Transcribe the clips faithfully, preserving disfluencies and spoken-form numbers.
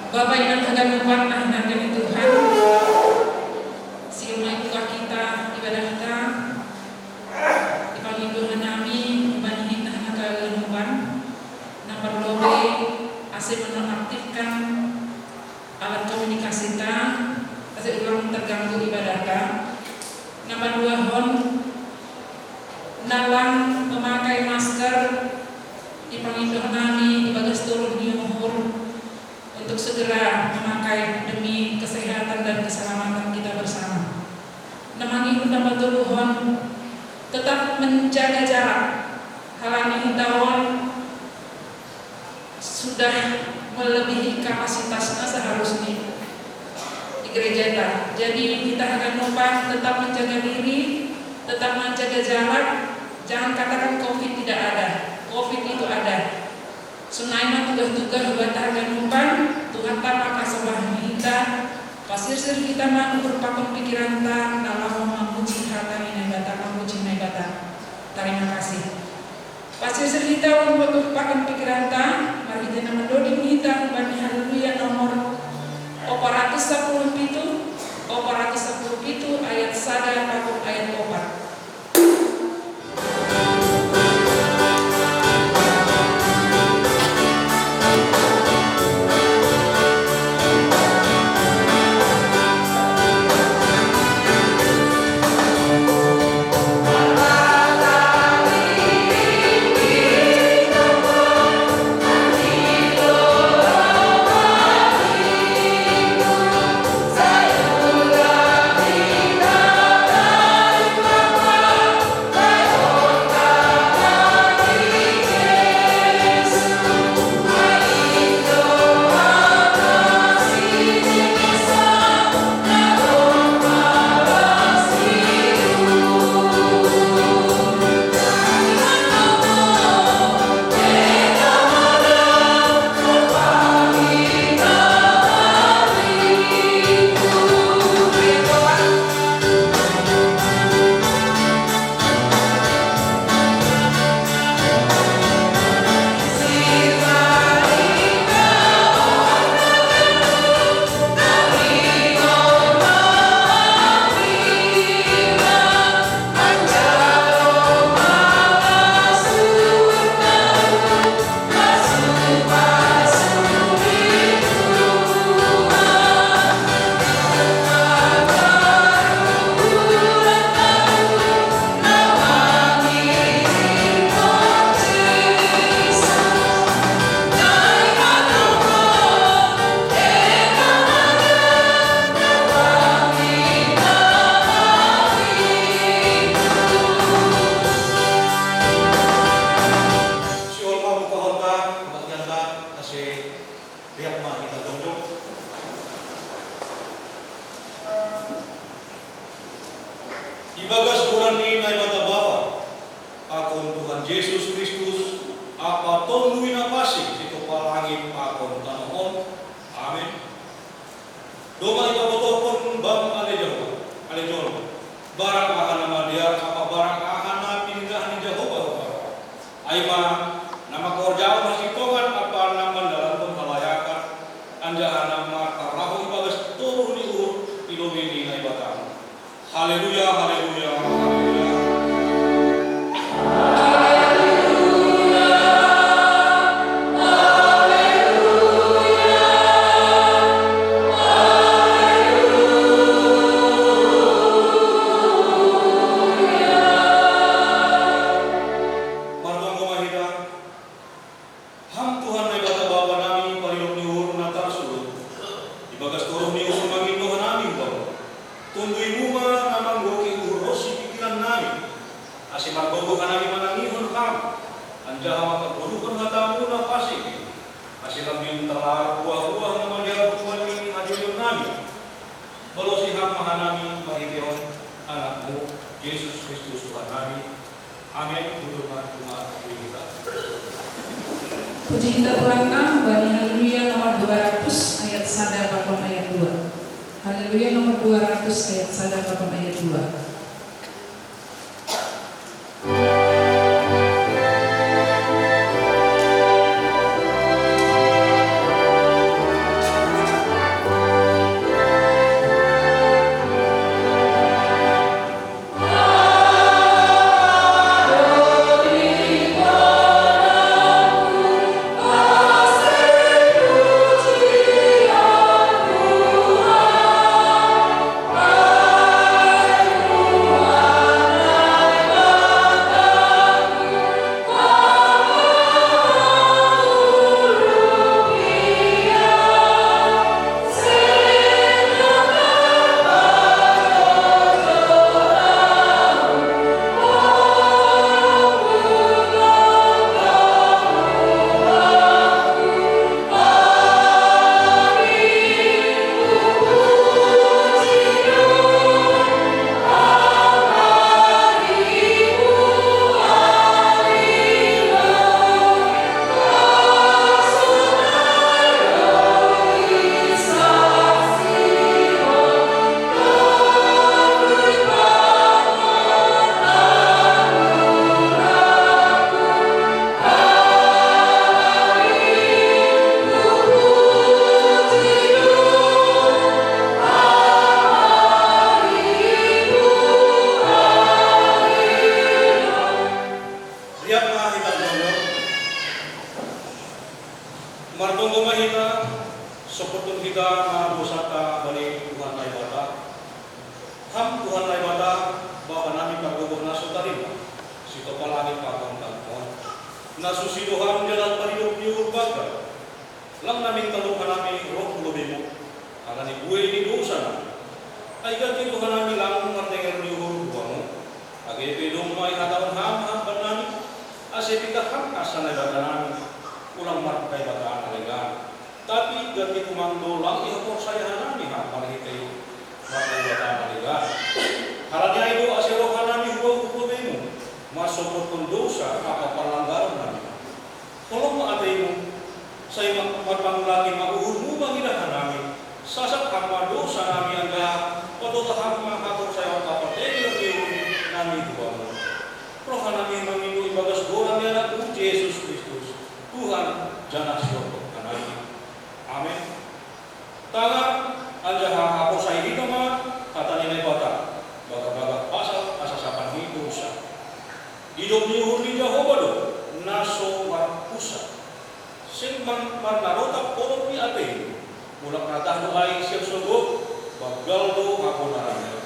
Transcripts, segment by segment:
Bapa inang haganupan na hinarga ni Tuhan, siumai buka kita ibadahta, ipangindohan nami, iban hita haganupan, na parlobei ase menonaktifkan alat komunikasita, ase ulang terganggu ibadahta. Na paduahon, nalang memakai masker, ipangindohan nami ibagas toruh ni uhur untuk segera memakai demi kesehatan dan keselamatan kita bersama. Na mangihut na patoluhon, tetap menjaga jarak, halani hita on sudah melebihi kapasitasnya seharusnya di gereja ta. Jadi hita haganupan tetap menjaga diri, tetap menjaga jarak. Jangan katakan covid tidak ada. Covid itu ada. Sonai ma tugah-tugah bata haganupan, Tuhanta mangkasomba hita, pasirsir hita ma uhur pakon pikiranta, na laho mamuji hata ni Naibata, mamuji Naibata. Tarima kasih. Pasirsir hita uhur pakon pikiranta, marhite na mandoding hita humbani Haleluya nomor opat ratus sapuluh pitu, opat ratus sapuluh pitu ayat sada pakon ayat opat. Sihol ma buka hota, bagian ta, ase Lihat ma hita jongjong. Ibagas goran ni Naibata Bapa, pakon Tuhan Jesus Kristus, ampa Tonduy Napansing, sitopa langit pakon tanoh on. Amen. Domma ipabotohon bam ale Jahowa, ale jolma, barang aha na madear ampa barang aha na pininahan ni Jahowa Hubara. Ai ma, na mangkorjahon hasintongan ampa na mandalankon halayakan, anjaha na marparlahou ibagas to-, Haleluya, haleluya, haleluya. Martonggo ma hita. Ham Tuhan Naibata Bapa nami, paridop ni uhur na tarsulut. Ibagas toruh ni uhur mangindo hanami Bapa. Tondui Muna na manggohi uhur ronsi pingkiran nami. Ase margogoh hanami manangihon Ham, anjaha manggoluhkon hata-Mu na pansing, ase lambin talaar buah-buah na manjalo humbani hajolon nami. Balosi Ham ma hanami marhitehon Anak-Mu, Jesus Kristus Tuhan nami. Amen. Tutup ma rumah kita. Puji kita Tuhan, Kang, bani Haleluya nomor dua ratus ayat sada pakon ayat dua. Haleluya nomor dua ratus ayat sada pakon ayat dua. Riap ma hita martonggo. Martonggo ma hita, sopotkon hita ma dousanta bani Tuhan Naibata. Ham Tuhan Naibata, Bapa nami pargogoh na so tarima, sitopah langit pakon tanoh on. Na susi do Ham jala paridop ni uhur banggal. Lang namin talup hanami roh hu lobei-Mu, halani buei ni dousa nami. Ai ganti do hanami lang martenger ni uhur hu Bamu, age pe domma ihatahon Ham, Ham bannami, ase pitah Ham asa Naibata nami, ulang marnaibata na legan. Tapi ganti tumang do lang ihaporsaya hanami Ham marhitei marnaibata na legan. Halani ai do ase roh hanami hu Bamu hu lobei-Mu, mansopotkon dousa ampa parlanggaron nami. Holong ma atei-Mu, sai ma-, marpangulaki ma uhur-Mu mangidah hanami, sasap Ham ma dousa nami anjaha patoto Ham ma haporsayaon ampa partenger ni uhur nami hu Bamu. Roh hanami mangindo ibagas goran ni Anak-Mu Jesus Kristus, Tuhan janah Siortok hanami. Amen. Tangar, anjaha haporsaya hita ma hata ni Naibata, bagah-bagah pasal hasasapan ni dousa. Idop ni uhur ni Jahowa do na so marpunsa. Seng man-, marnarotap holong ni atei. Mulak na tah do ai siap sogot, banggal do habonaranna.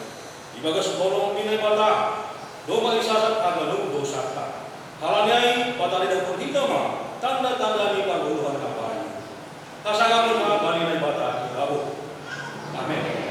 Ibagas holong ni Naibata, domma isasap haganup dousanta. Halani ai, pataridahkon hita ma tanda-tanda ni pargoluhan na bayu. Hasangapon ma bani Naibata irabuh. Amen.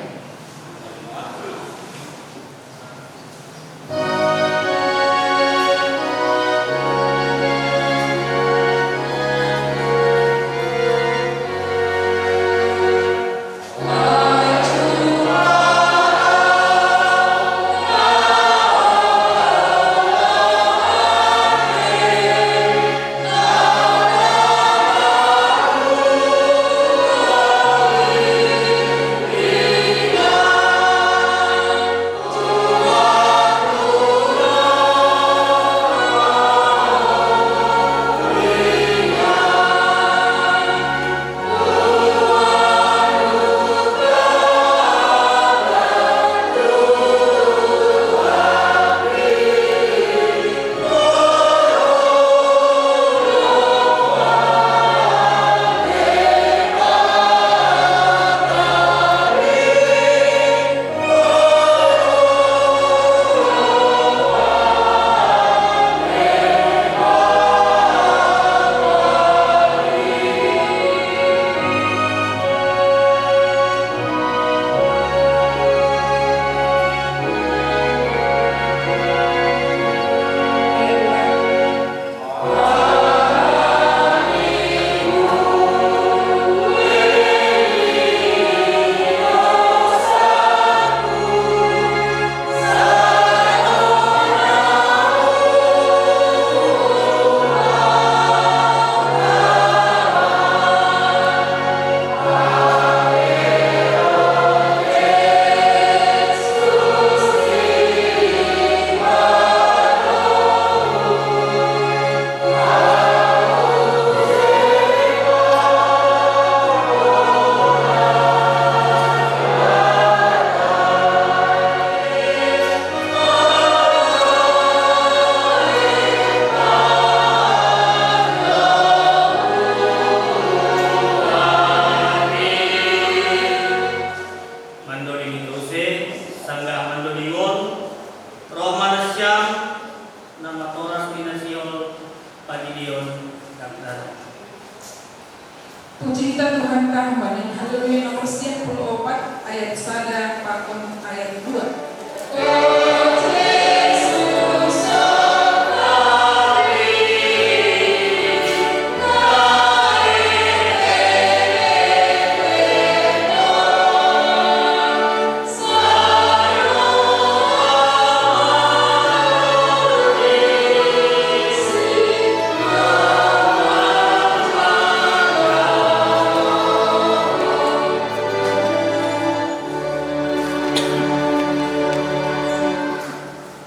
Maning Haleluya nomor siam puluh opat ayat sada pakon ayat dua.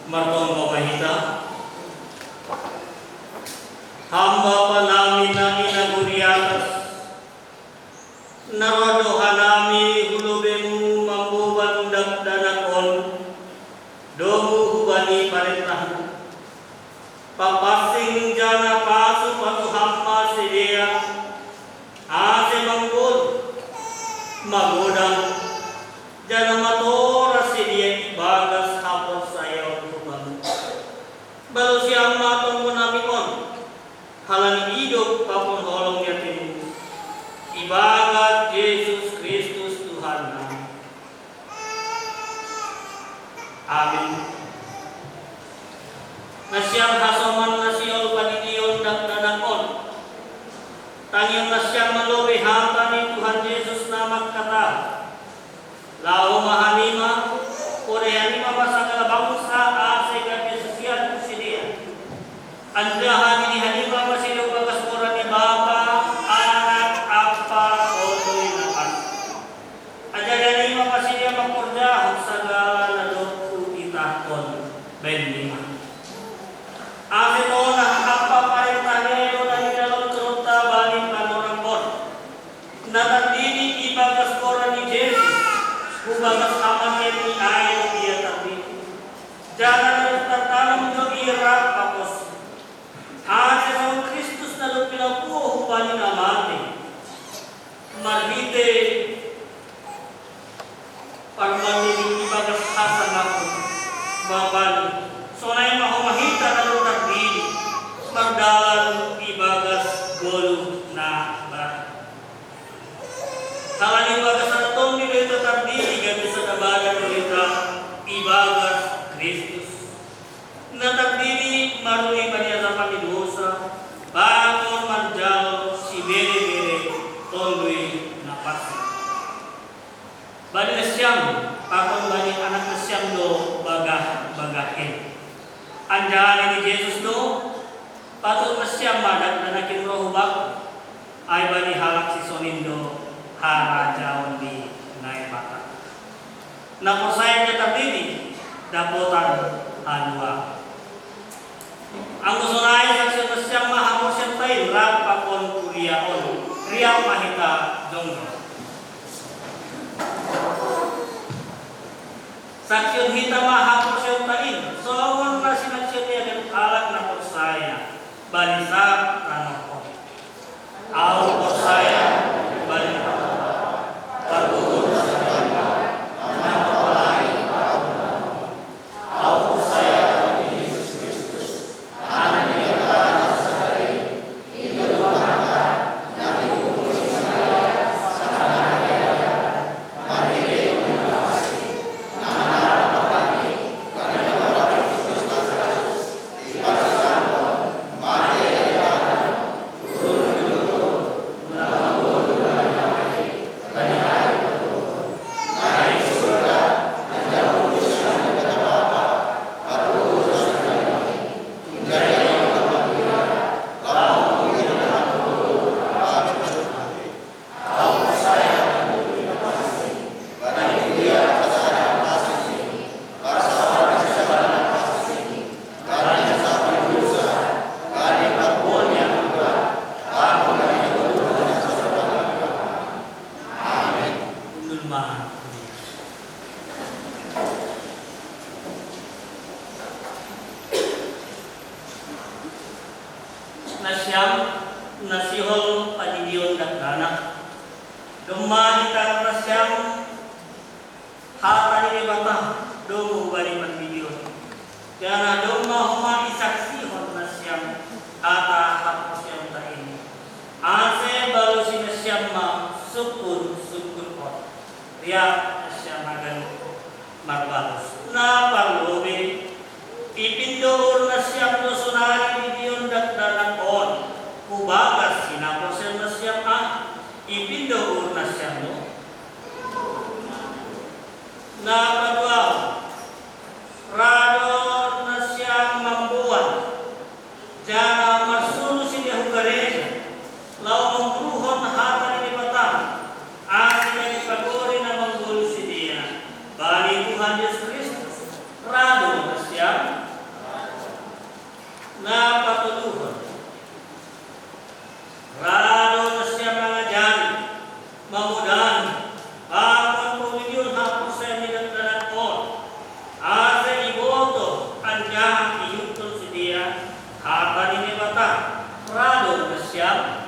Martonggo ma hita. Ham Bapa nami na di atas, na roh do hanami hu lobeiMu mamboban dakdanak on, domu hubani parentahMu. Papansing jana pasu-pasu Ham ma sidea, ase manggoluh, magodang, jana matoras sidea ibagas haporsayaon tu Bamu. Balosi Ham ma tonggo nami on, halani idop pakon holong ni ateiMu, ibagas Jesus Kristus Tuhannami. Amin. Nasiam hasoman na sihol padidion dakdanak on, tangihon nasiam ma lobei hata ni Tuhan Jesus na mangkatahon: Laho ma hanima, poda hanima ma sagala bangsa ase gabe susianKu sidea. Anjaha didi hanima ma sidea bagas goran ni Bapa, Anak, Ampa, Tonduy Napansing. Ajari hanima ma sidea mangkorjahon sagala na dob hutitahkon bahen nima. Ase tona angka parentah ni ai do na nidalonta bani panorang on, na tardidi ibagas goran ni Jesus, hubagas hamatean ni ai do ia tardidi. Jala na tartanom do i rap pakonsi. Ase songon Kristus na dob pinapuho hubani na matei, marhite parmatei ni ibagas hasangapon Bapani, sonai ma homa hita na dob tardidi, mardalan ibagas goluh na baru. Halani ibagas sada Tonduy do hita tardidi, gabe sada badan do hita ibagas Kristus. Na tardidi maruli paniajapan ni dosa, pakon manjalo sibere-bere Tonduy Napansing. Bani nasiam, pakon bani anak nasiam do bagah-bagah in. Anjaha nini Jesus do: Patuhon nasiam ma dakdanak in ro hu Bakku, ai bani halak sisongon in do harajaon ni Naibata. Na porsaya ia tardidi, dapotan haluaon. Anggo sonai, saksihon nasiam ma haporseaonta in rap pakon kuria on, riap ma hita jongjong. Saksihon hita ma haporseaonta in, songon na sinaksihon ni Adam halak na porsaya bani sab tanoh on. Ahu porsaya bani Ahu porsaya bani Jesus Kristus. Nasiam, na sihol padidion dakdanak. Domma ditangar nasiam hata ni Debata, domu bani pandidion. Jala domma homa isaksihon nasiam hata haporseaonta in. Ase balosi nasiam ma sungkun Siam agan marbalos. Na parlobei, ipindo uhur nasiam do sonari didion dakdanak on hu bagas hinaporseaon nasiam an, ipindo uhur nasiam do. Na paduahon, ra do nasiam mamboan janah marsuru sidea hu gareja, laho mamburuhon hata ni Debata, ase bani pagori na manggoluh sidea bani Tuhan Jesus Kristus. Ra do nasiam. Na patoluhon, ra do nasiam mangajari, mamodai, pakon paulihon haporsayaon ni dakdanak on, ase ibotoh anjaha iihuthon sidea hata ni Debata. Ra do nasiam.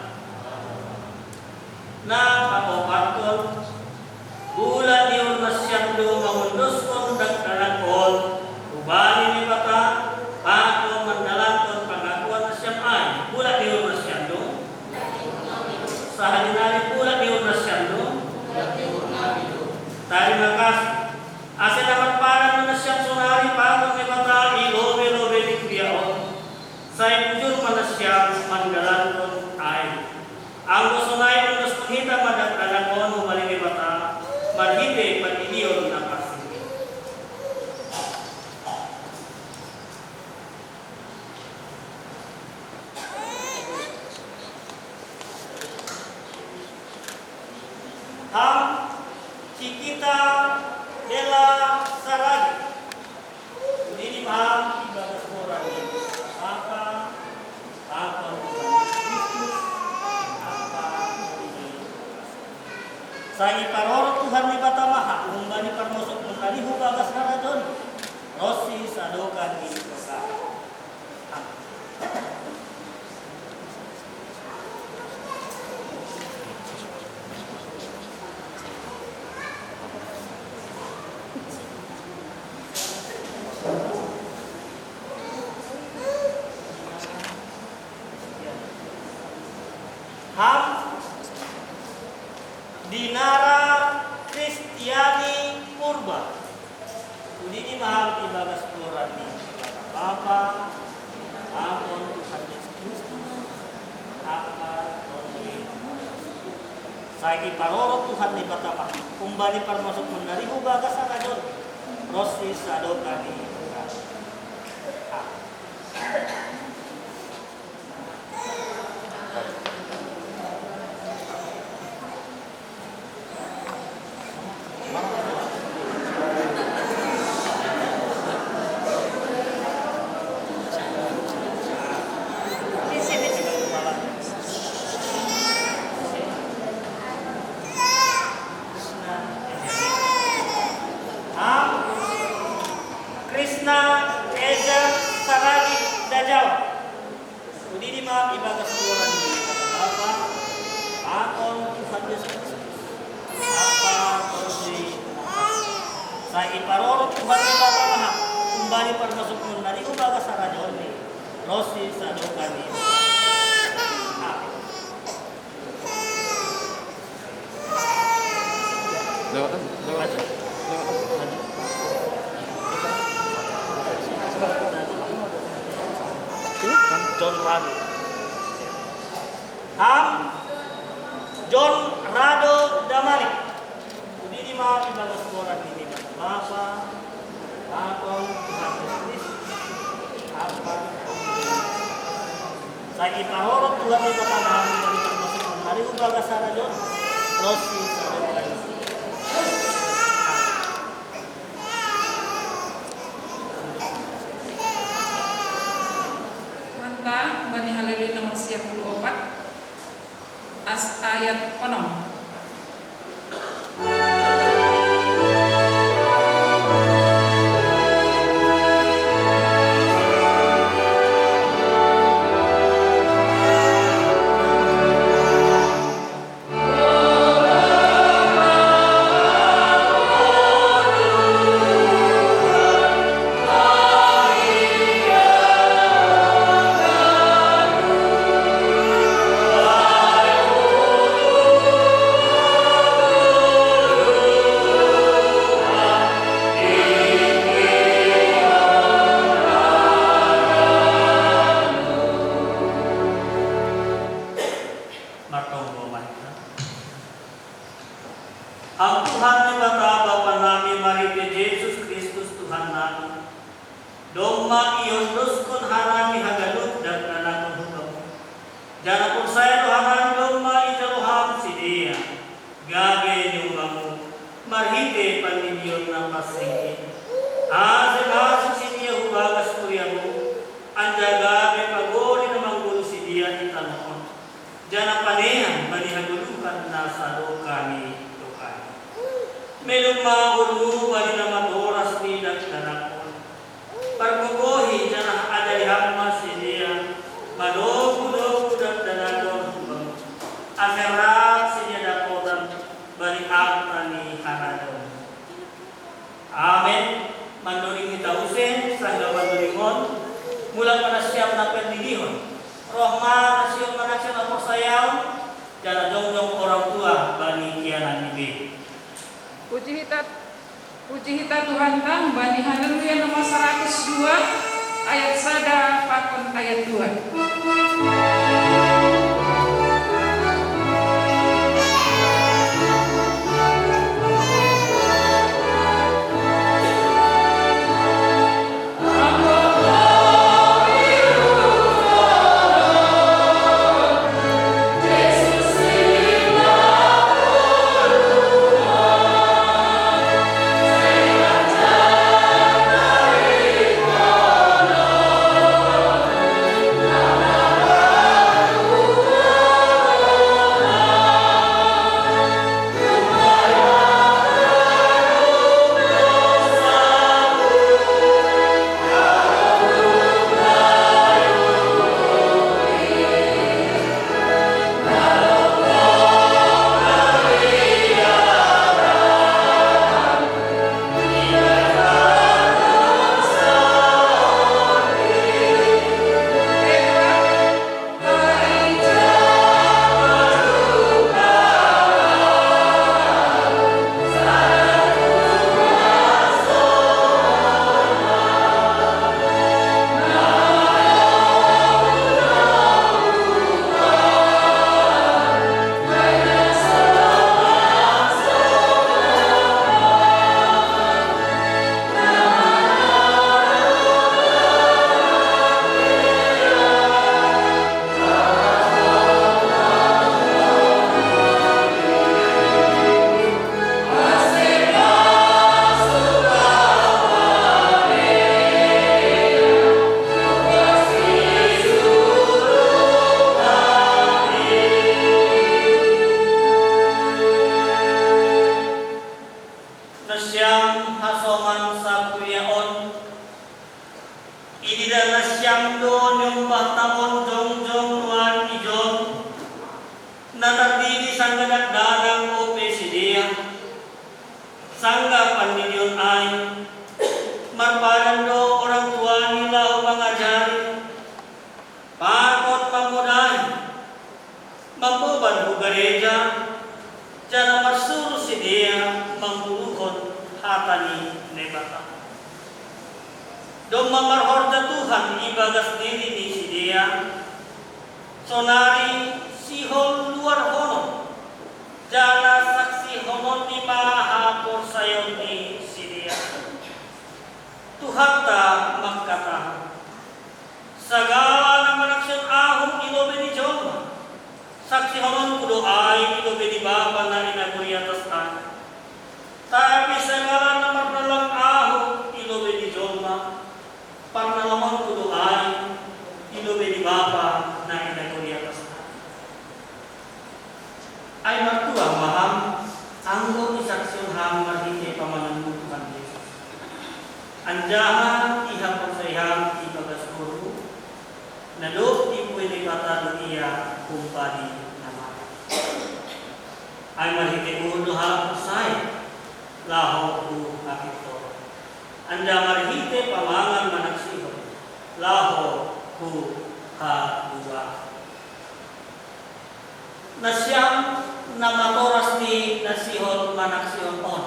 Na paopathon, bulat ni uhur nasiam do mangondoskon dakdanak on hubani Debata, pakon mandalankon pangakuan nasiam ai. Bulat ni uhur nasiam do. Sahali nari, bulat ni uhur nasiam do. Tarima kasih. Ase na marpadan ma nasiam sonari pakon Debata i lobei-lobei ni kuria on. Sai bujur ma nasiam mandalankon ai. Anggo sonai, ondoskon hita ma dakdanak on hubani Debata marhite pandidion na parsingkir. Ham, si Kita Bella Saragi. Hu didi ma ham ibagas goran ni Bapa, pakon Tuhan Jesus Kristus, ampa Tondi. Sai iparorot Tuhan Debata ma ham umbani parmasukmon nari hu bagas harajaon, ronsi sadokah ni sorga. Amin. Ham, Dinara Kristiani Purba. Hu didi ma ham ibagas goran ni Bapa, pakon Tuhan Jesus Kristus, ampa Tondi. Sai iparorot Tuhan Debata ma ham umbani parmasukmon nari hu bagas harajaon, ronsi sadokah ni sorga. Amin. Ham, Krishna Eja Saragi Dajawa. Hu didi ma ibagas goran ni Bapa, pakon Tuhan Jesus Kristus, ampa Tondi. Sai iparorot Tuhan Debata ma ham umbani parmasukmon nari hu bagas harajaon-Ni, ronsi sadokah ni. Amin. Lewat aja, lewat aja, lewat aja. Ini kan John Rado. Ham, John Rado Damani. Hu didi ma ibagas goran ni Bapa, pakon Tuhan Jesus Kristus, ampa. Sai iparorot Tuhan Debata ma ham umbani parmasukmon nari hu bagas harajaon, ronsi sadokah ni. Mantap, bani Haleluya nomor sia puluh opat, as ayat onom. Ni Jesus Kristus Tuhannami, domma iondoskon hanami haganup dakdanakon hu Bamu. Janah porsaya do hanami domma ijalo Ham sidea, gabe niumbamu, marhite pandidion na pansing in. Ase masuk sidea hu bagas kuria-Mu, anjaha gabe pagori na manggoluh sidea i tanoh on, janah panean bani hagoluhan na sadokah ni dokahNi. Melum ma uhur-Mu bani na matoras ni dakdanak on. Pargogohi janah ajari Ham ma sidea manogu-nogu dakdanak on hu Bamu, ase rap sidea dapotan bani arta ni harajaon. Amen. Mandoding hita use, sanggah mandoding on, mulak ma nasiam na pandidihon, roh ma nasiam ma nasiam na porsayaon, janah jongjong orang tua bani kianan ni be. Puji hita, puji hita Tuhanta, bani Haleluya nomor saratus dua, ayat sada pakon ayat dua. Nasiam hasoman sakuria on, ididah nasiam do niombah ta on jongjong nuan ijon, na tardidi sanggah dakdanak ope sidea, sanggah pandidion ai, marpadan do orang tua ni laho mangajari, pakon mamodai, mamboban hu gareja, janah marsuru sidea mangguruhon hata ni Naibata. Domma marhorja Tuhan ibagas diri ni sidea, sonari sihol luarhonon, janah saksihonon ni ma haporsayaon ni sidea. Tuhanta mangkatahon: Sagala na manaksihon Ahu i lobei ni jolma, saksihononku do ai i lobei ni Bapa na i nagori atas ai. Tapi sagala na mardalan Ahu i lobei ni jolma, pardalanonku do ai i lobei ni Bapa na i nagori atas ai. Ai martuah ma ham, anggo isaksihon ham marhitei pamanganmu Tuhan Jesus, anjaha ihaporsayai ham ibagas uhurmu, na dob ipuhei Naibata do Ia humbani na mate. Ai marhitei uhur do halak porsaya laho hu hapintoron, anjaha marhitei pamangan manaksihon laho hu haluahon. Nasiam na matoras ni na sihol manaksihon on,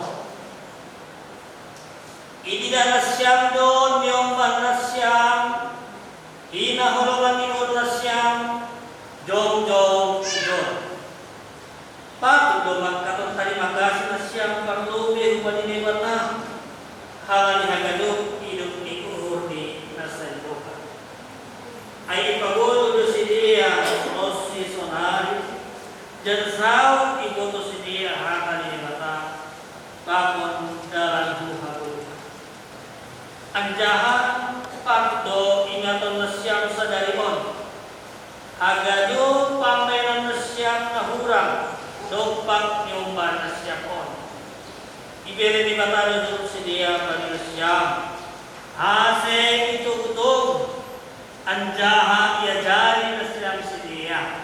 ididah nasiam do niombah nasiam hinaholongan ni uhur nasiam jongjong ijon. Patut do mangkaton tarima kasih nasiam parlobei hubani Naibata, dalan hu hagoluhan. Anjaha patut do ingaton nasiam sadari on haganup pambahenan nasiam na hurang dompak niomban nasiam on. Ibere Debata do sidea bani nasiam, ase itogutogu, anjaha iajari nasiam sidea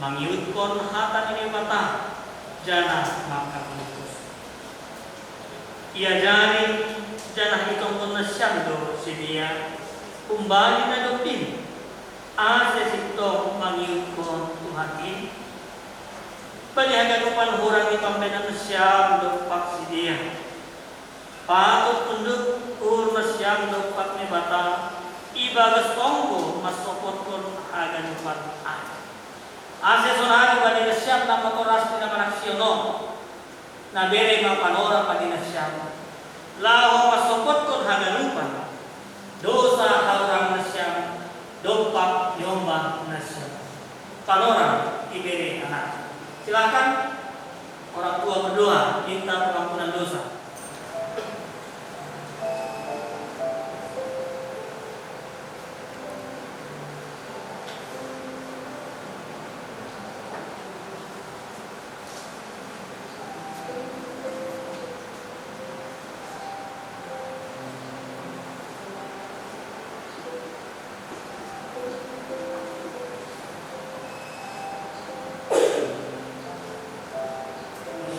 mangihuthon hata ni Debata, janah mangkapungkos. Iajari janah itongkon nasiam do sidea humbani na dob in, ase sintong mangihuthon Tuhan in. Bani haganupan hurang ni pambahenan nasiam dompak sidea, patut unduk uhur nasiam dompak Debata ibagas tonggo mansopotkon haganupan ari. Ase sonari bani nasiam na matoras ni na manaksihon on, na bere ma panorang bani nasiam, laho mansopotkon haganupan dosa hahurangan nasiam dompak niomban nasiam. Panorang ibere anak. Silakan orang tua berdoa, minta pengampunan dosa.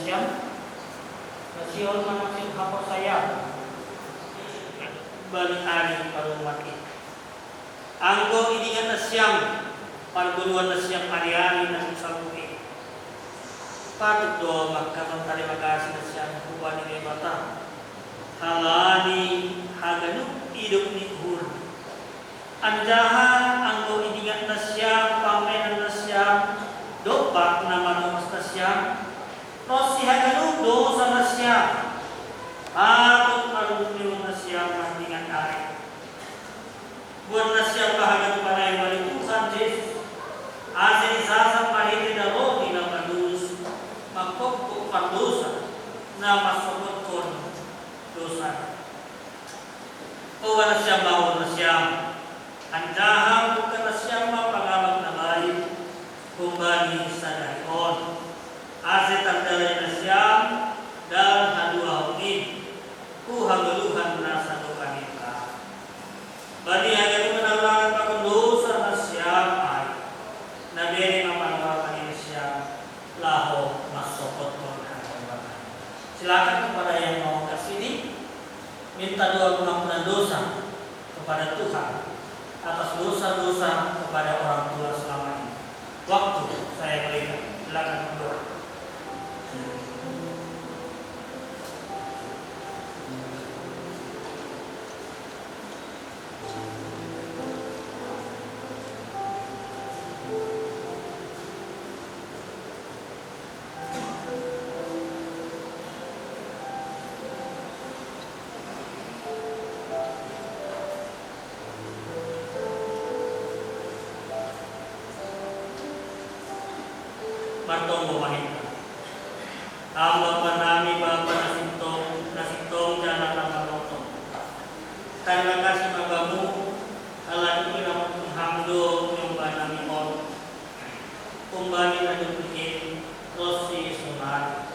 Nasiam, nasiam, nasiam haporsayaon bani ari parumaen. Anggo idingat nasiam pargoluhan nasiam ari-ari na salpu i, patut do mangkaton tarima kasih nasiam hubani Debata, halani haganup idop ni uhur. Anjaha anggo idingat nasiam pambahenan nasiam dompak na manoras nasiam, ronsi haganup dosa nasiam, patut ma runtui nasiam mandingat ari. Boan nasiam ma haganupan ari bani Tuhan Jesus, ase isasap marhite daroni na panuus mangkophop pardosa na mansopotkon dosa. Paboa nasiam ma uhur nasiam, anjaha bungka nasiam ma pangabang na baik humbani sadari on, ase tardalani nasiam dalan haluahon in hu hagoluhan na sadokah ni angka. Bani haganupan na hurangan pakon dosa nasiam ari, na bere ma panorang bani nasiam laho mansopotkon haganupan ari. Silakan kepada yang mau ke sini, minta doa pengampunan dosa kepada Tuhan atas dosa-dosa kepada orang tua selama ini. Waktu saya berikan, silakan berdoa. Martonggo ma hita. Ham Bapa nami, Bapa na sintong, na sintong janah na martongtong. Tarima kasih ma Bamu, halani iramoti Ham do niomban nami on humbani na dob in ronsi sonari.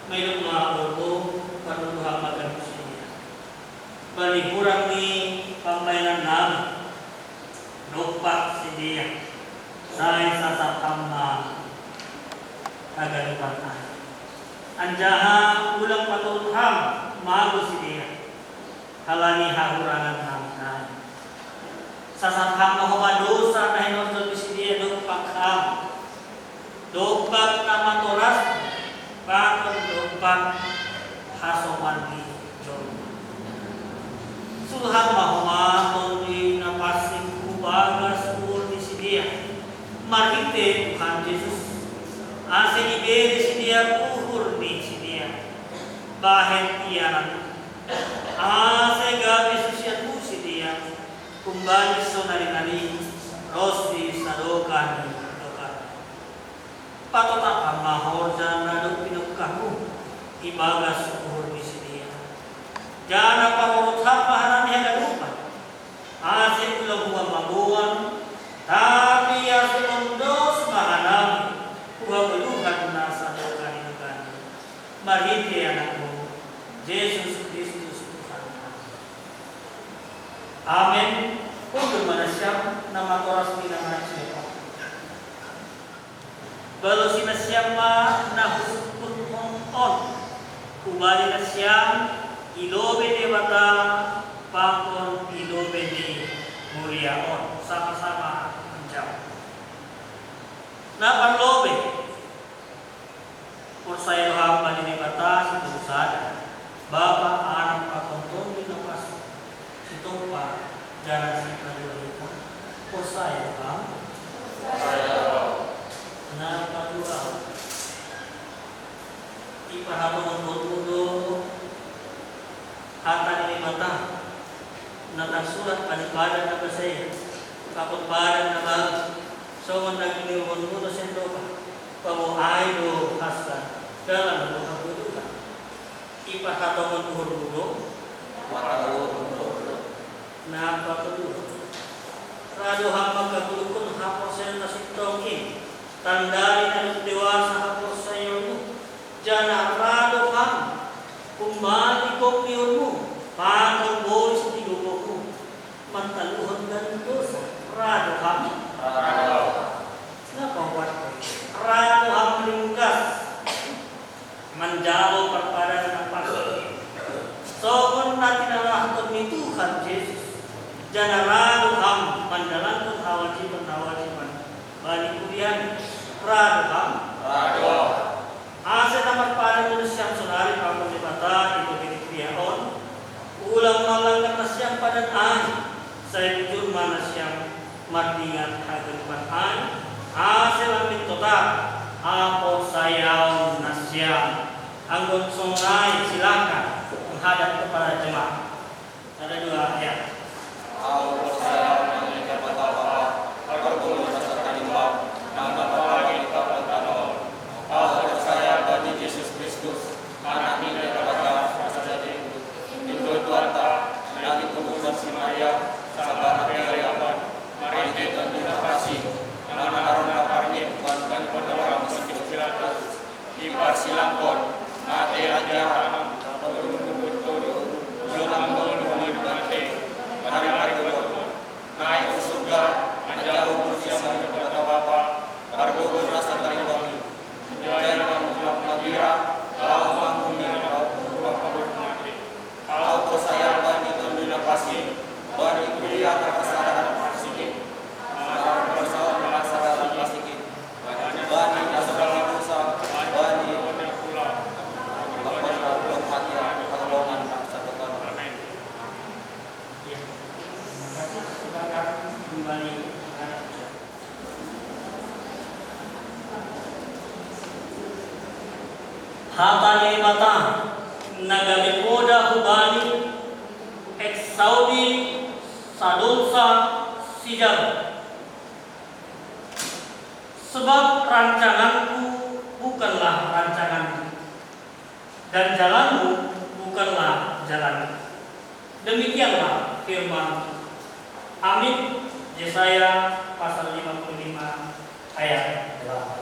Maidop ma goarMu, parlumbu Ham ma ganup sidea. Bani hurang ni pambahenan nami dompak sidea, sai sasap Ham ma haganupan ari. Anjaha ulang patolut Ham mago sidea, halani hahurangan nami nai. Sasap Ham ma homa dosa na hinorjot ni sidea dompak Ham, dompak na matoras, pakon dompak hasoman ni jolma. Suluhon ma homa Tonduy Na Pansing hu bagas uhur ni sidea, marhite Tuhan Jesus, ase ibere sidea uhur ni sidea bahen ianan, ase gabe susianMu sidea, humbani sonari nari ronsi sadokah ni dokahMu. Patotap Ham ma horja na dob pinungkahMu ibagas uhur ni Amen. Hundul ma nasiam na matoras ni na manang suhut on. Balosi nasiam ma na husukkun on, hubani nasiam i lobei ni Debata pakon i lobei ni huria on. Sama-sama manjawab. Na parlobei, porsaya do ham bani Debata sitolusada, Bapa, Anak pakon Tondi na Pasu. Sitongpa, jala sipalua hita. Porsaya do ham? Na palua. Iparhatongon ho do hata ni Debata na tarsurat bani Padan na Basa i, pakon Padan na Baru, songon na giniuhonmu do sian dopa, paboa ai do hansa, dalan do hagogotan. Iparhatongon uhurmu do? Na patoluhon. Ra do ham manggoluhon haporsayaon na sintong i, tanda ni na dob dewasa haporsayaonmu, jala ra do ham humbani gokhonmu pakon bolis ni gogomu, mantaluhon ganup dosa. Ra do ham? Na paopat, ra do ham ringgas manjalo parpadanan na pasu, songon na tinalahkon ni Tuhan Jesus, jala ra do ham mandalanhon hawajiban-hawajiban bani huria i. Ra do ham? Ra do. Asa na marpadan do nasiam saonari pakon Debata i lobei ni huria on, ulang ma langgar nasiam padan ai, sai bujur ma nasiam mardingat haganupan ai, asa lambin totap haporsayaon nasiam. Anggo songon i, silakan menghadap kepada jemaat. Ada dua ayat. Ahu porsaya bani Debata Bapa, Pargogoi nasa tanimbang, na mangapali hata on. Ahu porsaya bani Jesus Kristus, Anak ni Debata na so jadi, Indu ni Tuhanta, na gintong humbani si Maria, sabar ni ari Aban, marhite Tondi Napasu, na manaronhahon parngoluan bani Pontius Pilatus, diparsilangkon, mate anjaha, tolu pulu tolu, ulang tolu pulu mate, marhite pargogoi, naik hu surga, anjaha huhut sian Debata Bapa, Pargogoi nasa tanimbang i. Jadi mangulak magira, laho mangumil, laho mangulak mate. Ahu porsaya bani Tondi Napasu, bani huria na sasada na parsingkir, marhite na sasada na parsingkir, bani na so denggan dosa, bani na so denggan dosa. Amen. Hata ni Debata na gabe poda hubani Exaudi, sadonsa sijalo. Sebab rancanganku bukanlah rancanganmu, dan jalanmu bukanlah jalanku. Demikianlah firman Tuhan. Amin. Yesaya pasal lima puluh lima ayat delapan.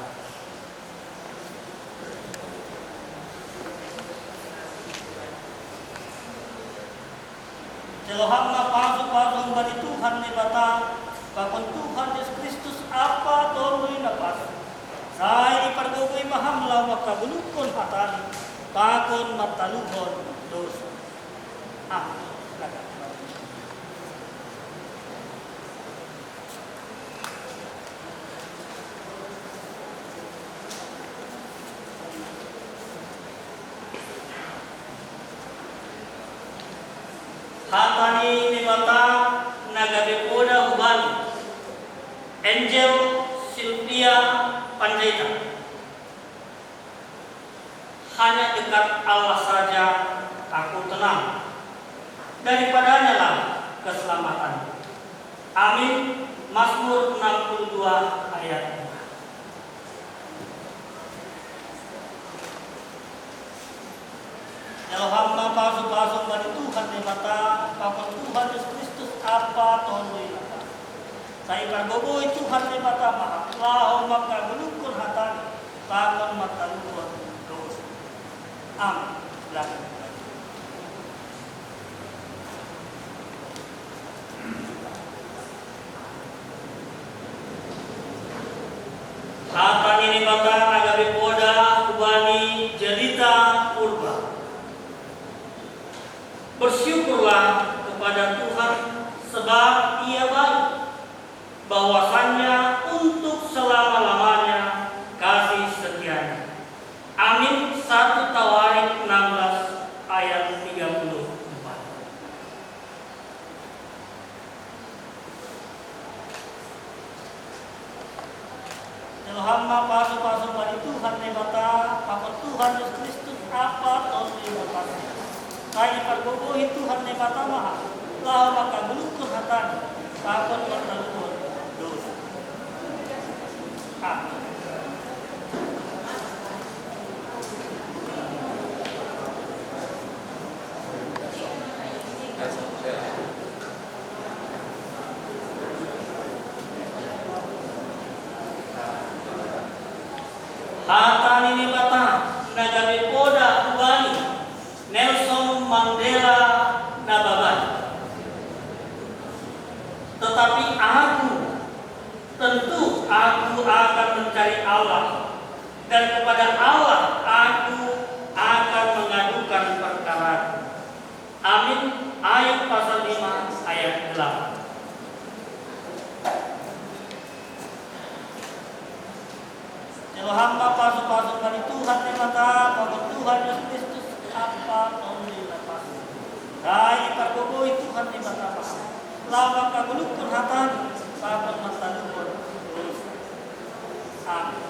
Jalo ham ma pasupasu bani Tuhan Debata, pakon Tuhan Jesus Kristus, Amanta Tondi Napasu. Sai dipargogoi ma ham laho manggoluhon hatana, pakon mantaluhon dosa. Amin. Hata ni Debata na gabe poda hubani Angel Silvia Panjaitan. Hanya dekat Allah saja aku tenang. Daripadanya lah keselamatan. Amin. Mazmur enam puluh dua ayat dua. Jalo ham ma pasupasu bani Tuhan Debata, pakon Tuhan Jesus Kristus, Amanta Tondi Napasu. Sai dipargogoi Tuhan Debata ma ham laho manggoluhon hatana, pakon mantaluhon dosa. Amin. Silakan. Bersyukurlah kepada Tuhan, sebab Ia baik, bahwasanya untuk selama-lamanya kasih setianya. Amin. Satu Tawarik enam belas ayat tiga puluh empat. Jalo hamba pasu-pasu bani Tuhan Debata, pakon Tuhan Yesus Kristus, Ama tondina pasi. Sai ipargogohi Tuhan Debata ma hami, laho mangkagoluhkon hataNi, pakon martaluhon dosa. Amin. Hata ni Debata na gabe poda hubani Nelson Mandela Nababan. Tetapi aku, tentu aku akan mencari Allah, dan kepada Allah aku akan mengadukan perkaraku. Amin. Ayub pasal lima ayat delapan. Jalo hamba pasu-pasu bani Tuhan Debata, pakon Tuhan Yesus Kristus, Ama tondina pasi. Sai ipargogohi Tuhan Debata ma hami, laho mangkagoluhkon hataNi, pakon martaluhon dosa. Amin.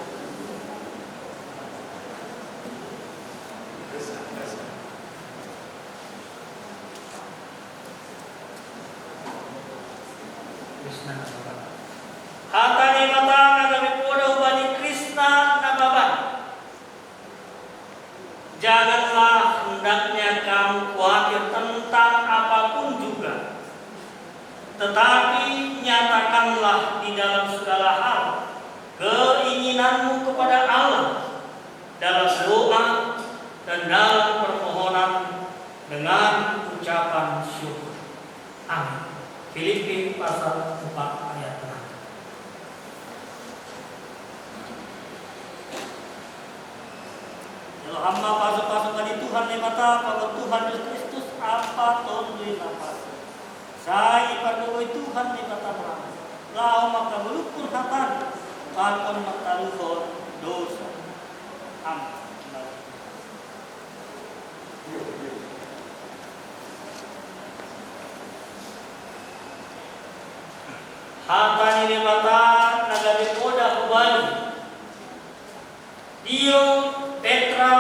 Hata ni Debata na gabe poda hubani Krisna Nababan. Janganlah hendaknya kamu khawatir tentang apapun juga, tetapi nyatakanlah di dalam segala hal keinginanmu kepada Allah dalam doa dan dalam permohonan dengan ucapan syukur. Amin. Filipi pasal empat ayat enam. Jalo hamba pasu-pasu bani Tuhan Debata, pakon Tuhan Yesus Kristus, Ama tondina pasi. Sai ipargogohi Tuhan Debata ma hami, laho mangkagoluhkon hataNi, pakon martaluhon dosa. Amin. Hata ni Debata na gabe poda hubani Dio Petra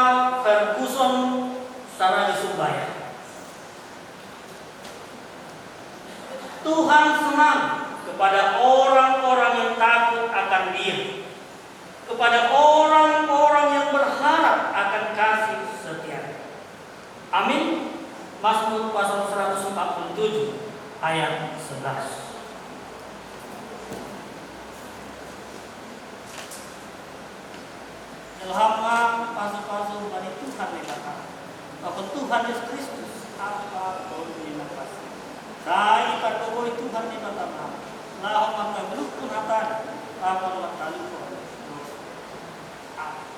Ferguson Sarani Sumbaya. Tuhan senang kepada orang-orang yang takut akan Dia, kepada orang-orang yang berharap akan kasih setia. Amin. Mazmur pasal seratus empat puluh tujuh ayat sebelas. Jalo hamba pasu-pasu bani Tuhan Debata, pakon Tuhan Yesus Kristus, Ama tondina pasi. Sai ipargogohi Tuhan Debata ma hami, laho mangkagoluhkon hataNi, pakon martaluhon dosa. Amin.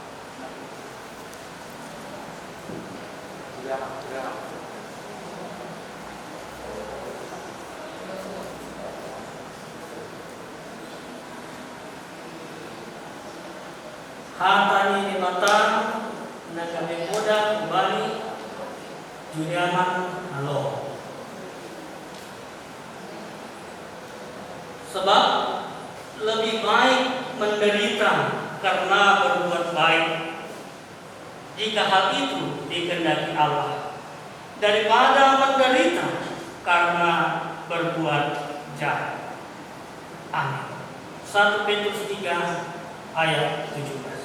Hata ni Debata na gabe poda hubani Juliana Halo. Sebab lebih baik menderita karena berbuat baik, jika hal itu dikehendaki Allah, daripada menderita karena berbuat jahat. Amin. Satu Petrus tiga ayat tujuh belas.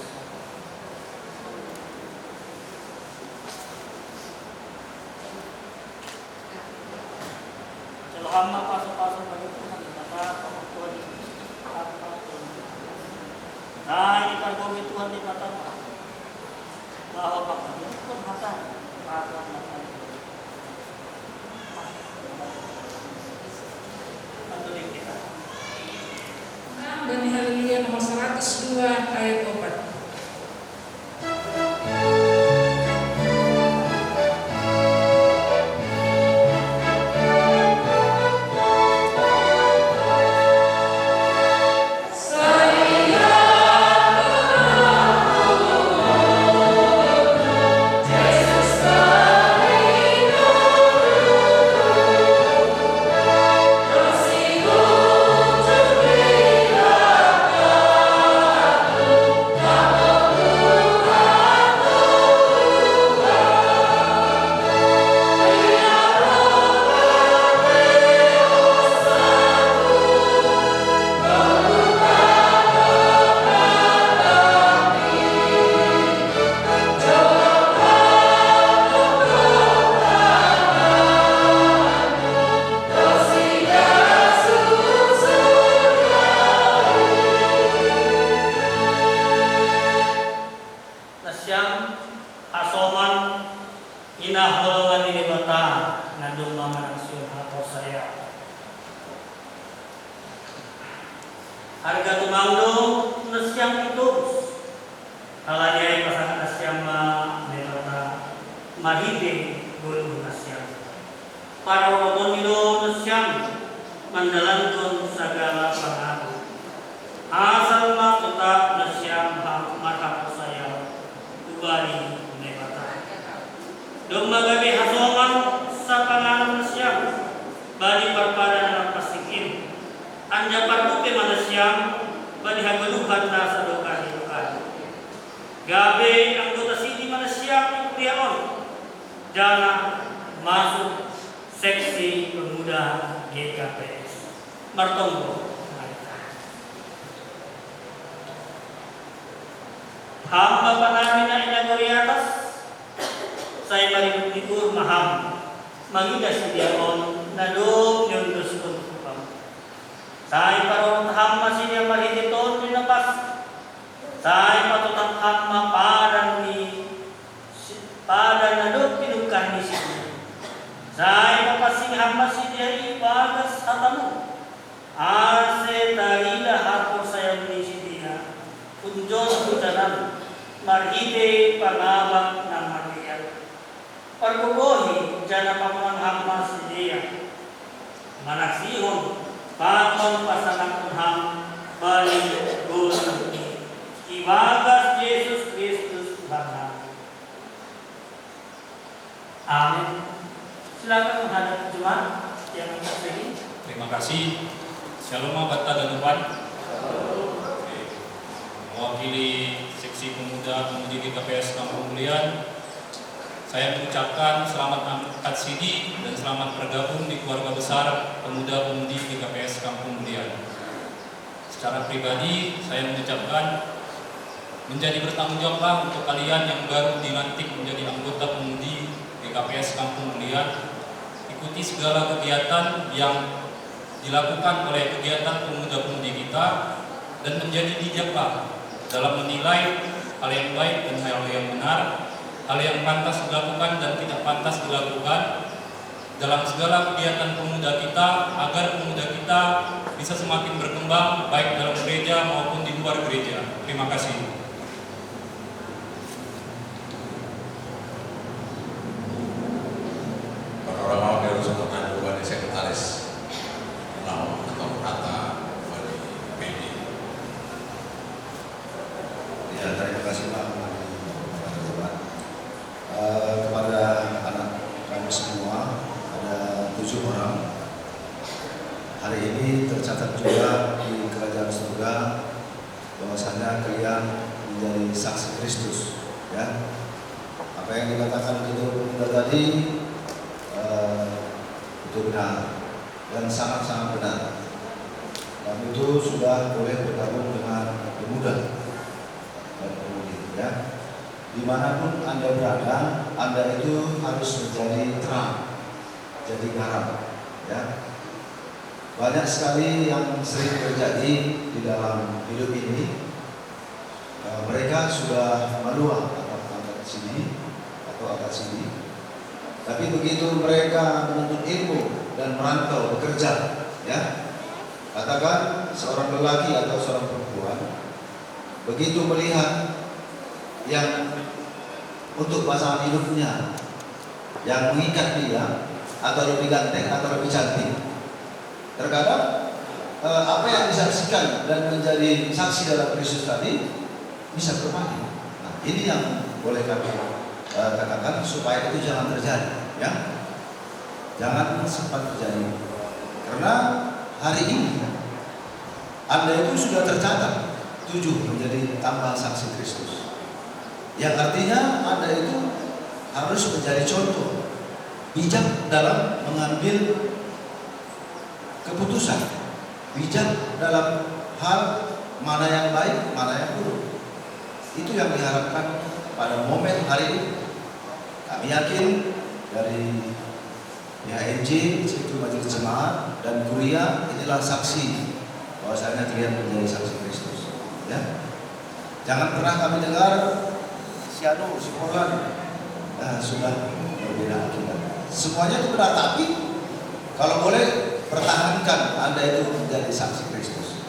Jalo hamba pasu-pasu bani Tuhan Debata, pakon Tuhan Yesus Kristus, Ama tondina pasi. Sai ipargogohi Tuhan Debata ma hami, laho mangkagoluhkon hataNi, pakon martaluhon. Bani Haleluya nomor seratus dua ayat opat. Andung mama nang siun hapor saya. Harga tumang dong nasiam itu. Halajai pasangan nasiam ma metota marhite goluh nasiam. Paroroton ni dong nasiam mandalankon sagala pangaku. Asal ma totap nasiam ha-, marhaporsaya hubani Naibata. Domma gabe hasongan sapanganan nasiam bani parpadanan na pansing in. Anjaha parbuke ma nasiam bani hagoluhan na sadokah-dokah. Gabe anggota sidi ma nasiam di kuria on, janah masuk seksi pemuda G K P S. Martonggo. Ham Bapa nami na i nagori atas, sai maribut ni uhur ma Ham mangidah sidea on na dob niondoskon hubam. Sai parorot Ham ma sidea marhite Tonduy Napansing. Sai patotap Ham ma padan ni si-, padan na dob pinungkah ni sidea. Sai papansing Ham ma sidea ibagas hatamu, ase tarida haporsayaon ni sidea hunjon hujanan marhite pangabak na marlian. Pargogohi janah pamangan Ham ma sidea, manaksihon pakon pasangaphon Ham bani goluh i, ibagas Jesus Kristus Tuhan nami. Amin. Silakan menghadap jemaat yang sini. Terima kasih. Shalom, Bapa dan Tuhan. Oke. Mewakili Seksi Pemuda Pemudi G K P S Kampung Mulian, saya mengucapkan selamat angkat sidi dan selamat bergabung di keluarga besar Pemuda Pemudi G K P S Kampung Mulian. Secara pribadi, saya mengucapkan menjadi bertanggung jawablah untuk kalian yang baru dilantik menjadi anggota pemudi G K P S Kampung Mulian. Ikuti segala kegiatan yang dilakukan oleh kegiatan pemuda-pemudi kita dan menjadi bijaklah dalam menilai hal yang baik dan hal yang benar, hal yang pantas dilakukan dan tidak pantas dilakukan dalam segala kegiatan pemuda kita, agar pemuda kita bisa semakin berkembang baik dalam gereja maupun di luar gereja. Terima kasih. Para orang mau dia harus bertanya kepada sekretaris. Mau atau kata kepada P D. Ya, terima kasih, Pak. Eh, kepada anak kami semua, ada tujuh orang. Hari ini tercatat juga di kerajaan surga bahwasanya kalian menjadi saksi Kristus, ya. Apa yang dikatakan Gubernur tadi, eh, itu benar dan sangat-sangat benar. Dan itu sudah boleh bergabung dengan pemuda dan pemudi, ya. Dimanapun Anda berada, Anda itu harus menjadi terang, jadi garam, ya. Banyak sekali yang sering terjadi di dalam hidup ini. Eh, mereka sudah maluah atau angkat sini atau angkat sini. Tapi begitu mereka menuntut ilmu dan merantau bekerja, ya, katakan seorang lelaki atau seorang perempuan, begitu melihat yang untuk pasangan hidupnya, yang mengikat dia, atau lebih ganteng atau lebih cantik, terkadang, eh, apa yang disaksikan dan menjadi saksi dalam Kristus tadi bisa berbalik. Nah, ini yang boleh kami, eh, katakan supaya itu jangan terjadi, ya. Jangan sempat terjadi. Karena hari ini Anda itu sudah tercatat tujuh menjadi tambah saksi Kristus. Yang artinya Anda itu harus menjadi contoh bijak dalam mengambil keputusan, bijak dalam hal mana yang baik, mana yang buruk. Itu yang diharapkan pada momen hari ini. Kami yakin dari P H M J, itu Majelis Jemaat dan Kuria, inilah saksi bahwasanya kalian menjadi saksi Kristus. Ya. Jangan pernah kami dengar si anu, si Polan, eh, sudah berbeda akidah. Semuanya itu benar, tapi kalau boleh, pertahankan Anda itu menjadi saksi Kristus,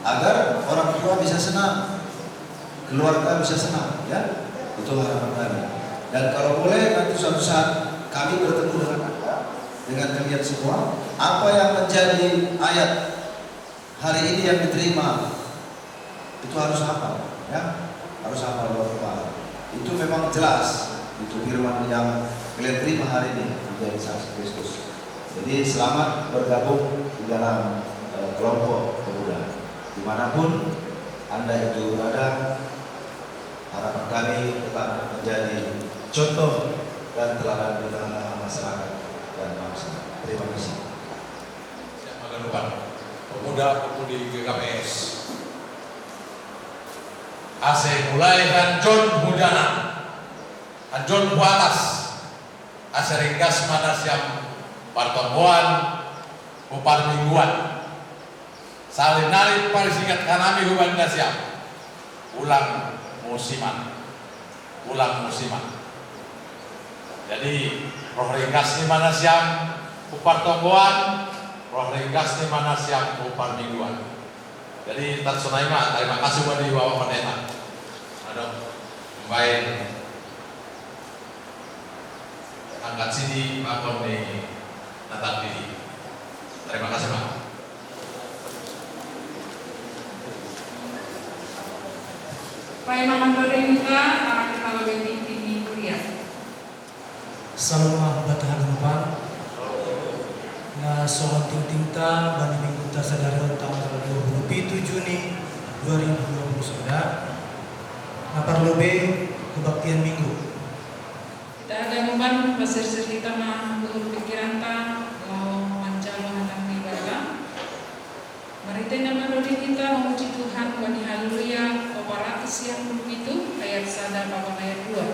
agar orang tua bisa senang, keluarga bisa senang, ya. Itu harapan kami. Dan kalau boleh, nanti suatu saat kami bertemu dengan Anda, dengan kalian semua, apa yang menjadi ayat hari ini yang diterima, itu harus hafal, ya. Harus hafal doa Tuhan. Itu memang jelas, itu firman yang kalian terima hari ini menjadi saksi Kristus. Jadi, selamat bergabung di dalam, eh, kelompok pemuda. Dimanapun Anda itu berada, harapan kami tetap menjadi contoh dan teladan di tengah-tengah masyarakat dan bangsa. Terima kasih. Siap, Maganupan. Pemuda-pemudi G K P S. Ase mulai hanjon hujana, hanjon huatas, ase ringgas ma nasiam partonggoan, huparmingguan. Sali nari parsiingat hanami hubani nasiam, ulang musiman, ulang musiman. Jadi, roh ringgas ni ma nasiam hupartonggoan, roh ringgas ni ma nasiam huparmingguan. Jadi, tarsonai ma, tarima kasih hubani Bapak Pendeta. Adong, umbaen angkat sidi bakon ni Natal didi. Tarima kasih, Pak. Paima mandoreng ka, anak kepala B P T di Kuria. Salama batahan Tuhan. Na songon tingtingta bani minggunta sadari on tanggal dua puluh pitu Juni dua ribu dua puluh sada, na parlobei kebaktian minggu. Kita ada umpan, pasirsir hita ma uhur pikiranta, laho manjalo hata ni Debata. Marhitei na mandok hita mamuji Tuhan bani Haleluya opat ratus siam puluh pitu, ayat sada pakon ayat dua.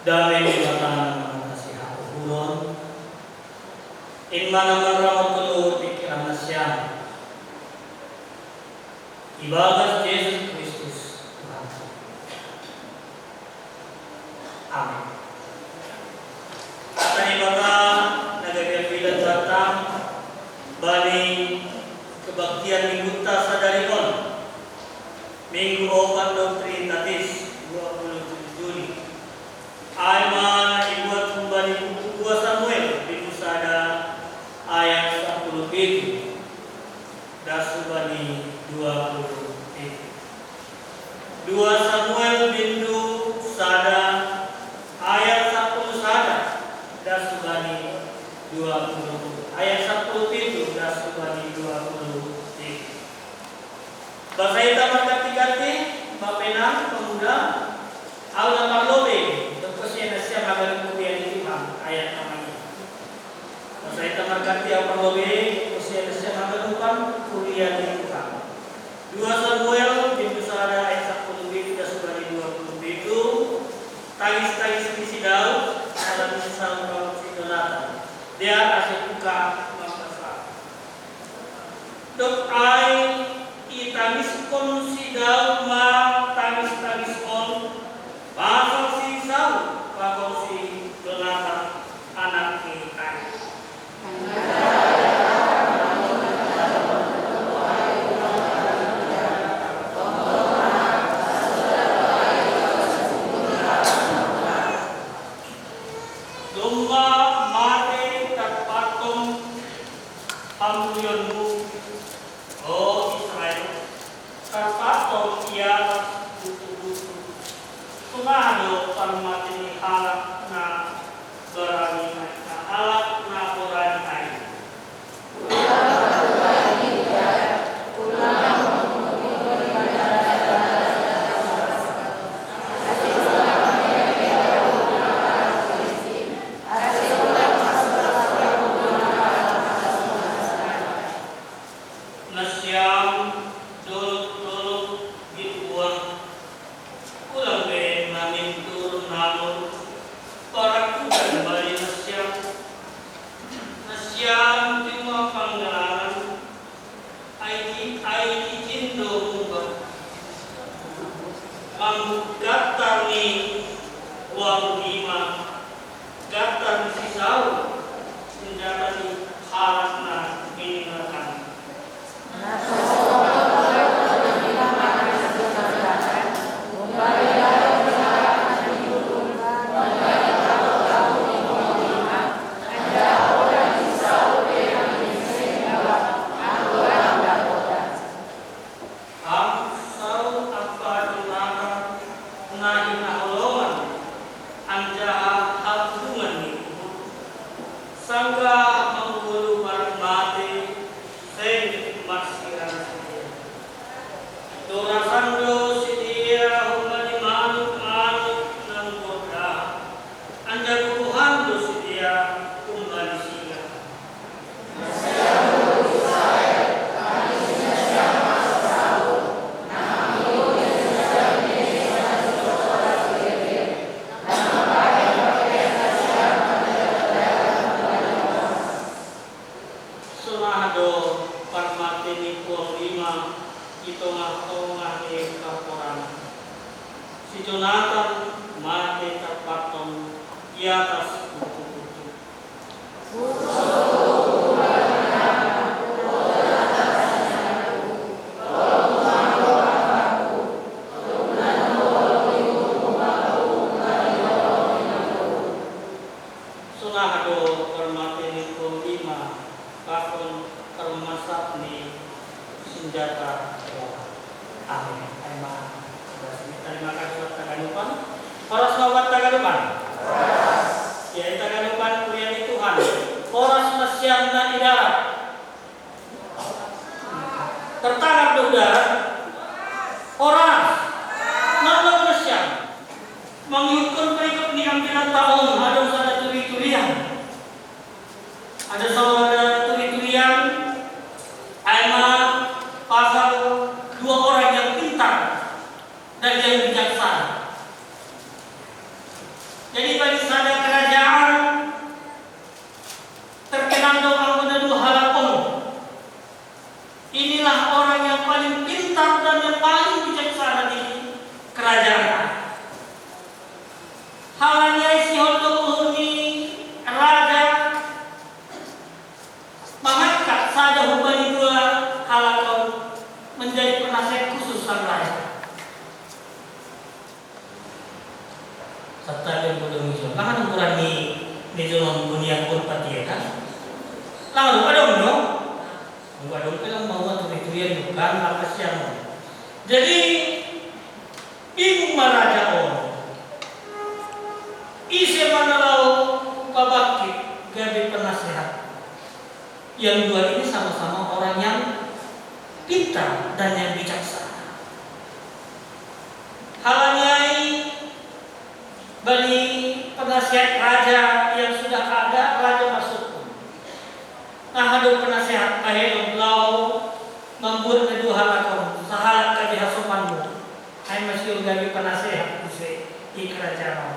Dame ni Debata na mangatasi hahuhuron, in ma na manramot uhur pikiran nasiam, ibagas Jesus Kristus Tuhanta. Amin. Hata ni Debata na gabe ambilan banta bani kebaktian minggunta sadari on, Minggu opat do Trinitatis, dua puluh tujuh Juni. Ai ma na dibuat humbani buku dua Samuel, bindu sada, ayat sampulu pitu das hubani dua puluh pitu. Dua Samuel bindu sada ayat sampulu sada das hubani dua puluh, ayat sampulu pitu das hubani dua puluh pitu. Basa hita marganti-ganti, Bapenang, pemuda, au na parlobei, dob kosian nasiam haganup huria ni Tuhan, ayat nama i. Basa hita marganti, au parlobei, dob kosian nasiam haganupan huria ni Tuhan. Dua Samuel, bindu sada ayat sampulu pitu das hubani dua puluh pitu, tangis-tangis ni si Daud, ala ni si Saul dohot si Jonatan. Dear ase buka mambasa. Dob ai itangiskon si Daud ma tangis-tangis on, pasal si Saul pakon si Jonatan, anak Jam lima panggalanan, ai, ai ijin do mumba. Manggatar ni uang lima, gatar ni sisau, senjata ni halak na mininggalkan. Am sau apa jumatan na hinaholongan anjaha hal hubungan ni uhur. Sangga manggulu barang mate, seng marsirang sidea. Dorasan do sidea humbani manuk-manuk nanggoda, anjaha guguhan do sidea humbani singa. Sonaha do parmate ni puang lima i tongah-tongah ni kaporan. Si Jonatan mate tarpaton i atas buku-buku. Sonaha do parmate ni puang lima pakon parmasat ni sinjata lawan. Amin. Ai ma, terima kasih buat taganupan. Horas ma buat taganupan. Ya, taganupan kuria ni Tuhan. Horas ma sian na i darat. Tertangkap do udara. Horas. Nang lagu nasiam. Mangihutkon berikut ni ambilan taon, adong sada turi-turian. Ada sada turi-turian, ai ma pasal dua orang yang pintar dan yang bijaksana. Jadi bagi sada kerajaan, terkenal do anggo na dua halak on. Inilah orang yang paling pintar dan yang paling bijaksana di kerajaan. Halani ai sihol do uhur ni raja mangangkat sada humbani dua halak on menjadi penasihat khusus sang raja. Sabta yang bodoh musuh. Lahan ukuran ni meja membunyian pun patia kan? Lalu ada no? Enggak dong, kalau mau atuh itu yang bukan apa siang. Jadi bingung ma raja on. Ise ma na laho pabangkit gabe penasehat. Yang dua ini sama-sama orang yang pintar dan yang bijaksana. Halani ai bani penasihat raja yang sudah ada, raja masuk. Nah, adong penasehat, bahenon laho mambuat na dua halak on, sahalak gabe hasomanmu. Ai ma sihol gabe penasehat muse di kerajaan on.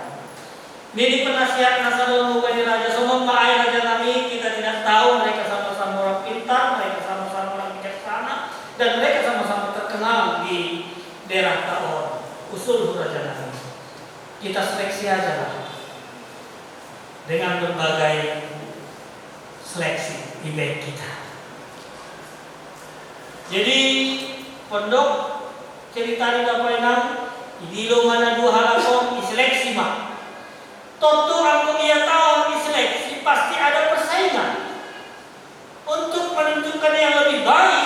Nini penasehat na sada on hubani raja, songon ma ai raja nami, kita tidak tahu, mereka sama-sama orang pintar, mereka sama-sama orang bijaksana, dan mereka sama-sama terkenal di daerah ta on. Usulhu raja nami, kita seleksi aja lah dengan berbagai seleksi di baik kita. Jadi pondok cerita di Bapak Inang, idilo ma na dua halak on, iseleksi ma. Tontu anggo ia taon iseleksi pasti ada persaingan. Untuk menunjukkan yang lebih baik,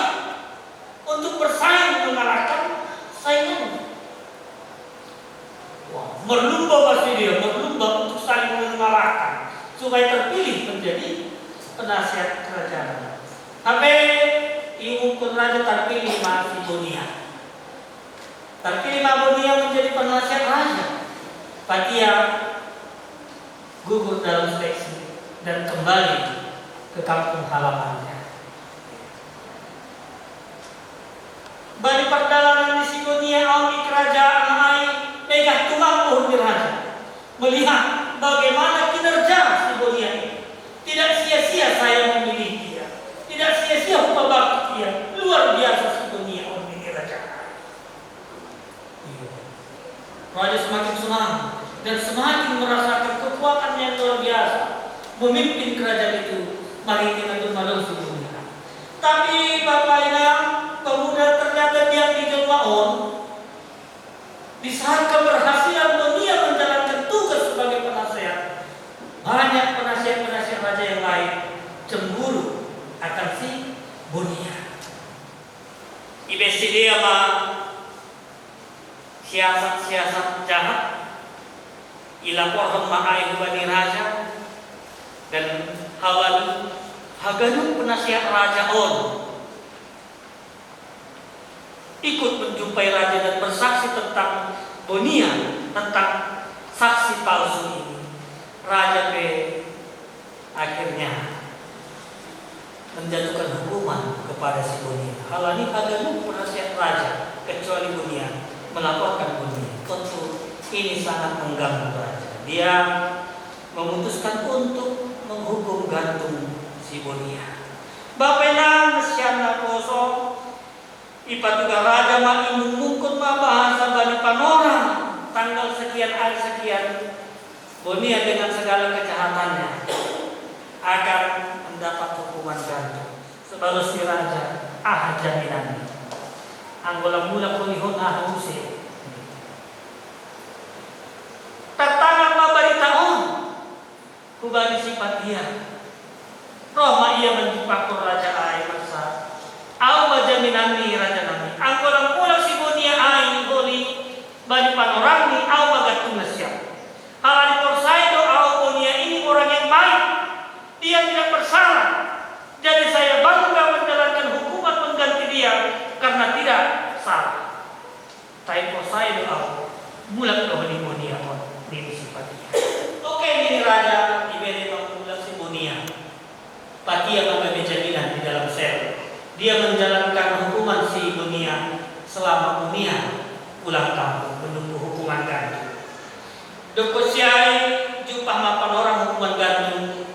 untuk bersaing mengalahkan saingannya. Wah, merlumba pasti dia, merlumba untuk saling mengalahkan supaya terpilih menjadi penasihat kerajaan. Sampai iungkun raja terpilih ma si Bonia. Terpilih ma Bonia menjadi penasihat raja. Patia gugur dalam seleksi dan kembali ke kampung halamannya. Bani pardalanan ni si Bonia on i kerajaan ai, megah tumang uhur ni raja melihat bagaimana kinerja si Bonia ini. Tidak sia-sia saya memilih Raja semakin senang dan semakin merasakan kekuatan yang luar biasa memimpin kerajaan itu. Mari kita bermalam sebelumnya. Tapi Bapak Inang, pemuda ternyata diam di Jemaon. Di saat keberhasilan Bonia menjalankan tugas sebagai penasehat, banyak penasehat-penasehat raja yang lain cemburu akan si Bonia. Ibesi dia ma siasat-siasat jahat, ilaporhon ma ai hubani raja, dan hawali haganup penasihat raja on ikut menjumpai raja dan bersaksi tentang Bonia, tentang saksi palsu ini. Raja pe akhirnya menjatuhkan hukuman kepada si Bonia. Halani haganup penasihat raja kecuali Bonia melaporkan Bonia. Tentu ini sangat mengganggu raja. Dia memutuskan untuk menghukum gantung si Bonia. Bapenang siana kosong, ipatuga raja ma imumungkut ma bahasa bani panorang tanggal sekian hari sekian, Bonia dengan segala kejahatannya akan mendapat hukuman gantung. Sebalu si raja, aha jaminan? Anggo lam mulak holi hon aha use? Tatangap ma barita on hubani si Patia. Roh ma ia manjumpangkon raja ai, maksa, au ma jaminanni raja nami. Anggo lam mulak si Bonia ai holi bani panorangni, au ma gantung nasiam. Halani porsaya do au Bonia ini orang yang baik. Dia tidak bersalah. Jadi saya bangga menjalankan hukuman mengganti dia karena tidak salah. Tapi porsaya do au mulak do holi Bonia on, nini si Patia. Oke, nini raja, ibere ma mulak si Bonia. Patia ma gabe jaminan di dalam sel. Dia menjalankan hukuman si Bonia selama Bonia pulang kampung menunggu hukuman gantung. Dokkon si ai jumpang ma panorang hukuman gantung,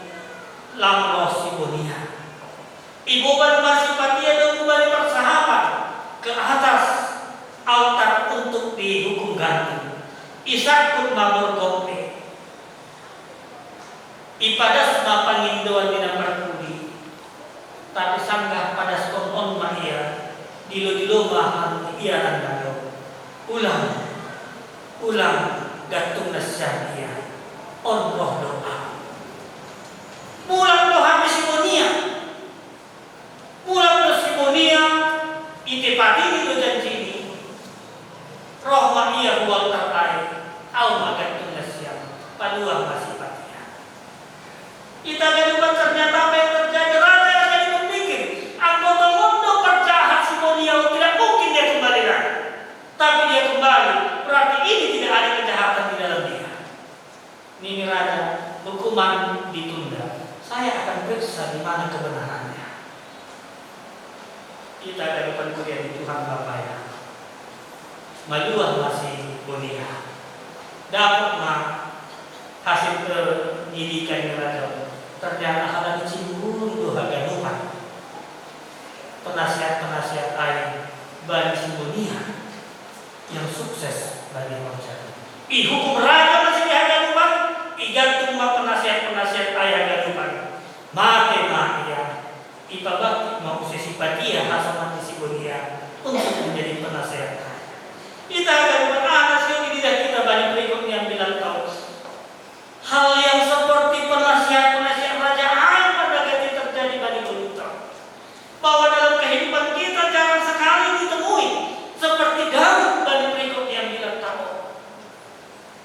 lam roh si Bonia. Iboban ma si Patia do hubani parsahapan ke atas altar untuk dihukum gantung. Isangkut ma borgompe. Ipadas ma pangindoan di na marpudi. Tapi sanggah padaskon on ma ia, dilo-dilo ma hami ia randado. Ulang, ulang, gantung nasiam ia. On roh do au. Mulak do hami si Bonia. Mulak do si Bonia, itepatini do janjini. Roh ma ia hu altar ai, au ma gantung nasiam, paluah ma si Patia. Ita ganupan, ternyata apa yang terjadi, raja jadi berpikir, anggo tongon do parjahat si Bonia on, tidak mungkin dia kembali lagi. Tapi dia kembali, berarti ini tidak ada kejahatan di dalam dia. Nini raja, hukuman ditunda. Saya akan periksa di mana kebenarannya. Ita ganupan kuria ni Tuhan Bapa ya. Maluah ma si Bonia. Dapot ma hasil penyidikan ni raja. Ternyata halani cemburu do haganupan penasihat-penasihat ai bani si Bonia yang sukses bani horja. Ihukum raja ma si haganupan, igantung ma penasihat-penasihat ai haganupan. Mate ma ia, ipabangkit ma muse si Patia hasongan ni si Bonia untuk menjadi penasehat ai. Ita haganupan, aha na sihol ididah hita bani berikut ni ambilan taon. Hal yang seperti penasihat-penasihat raja ai ma daging terjadi bani berikut taon. Bahwa dalam kehidupan kita jarang sekali ditemui seperti Daud bani berikut ni ambilan taon.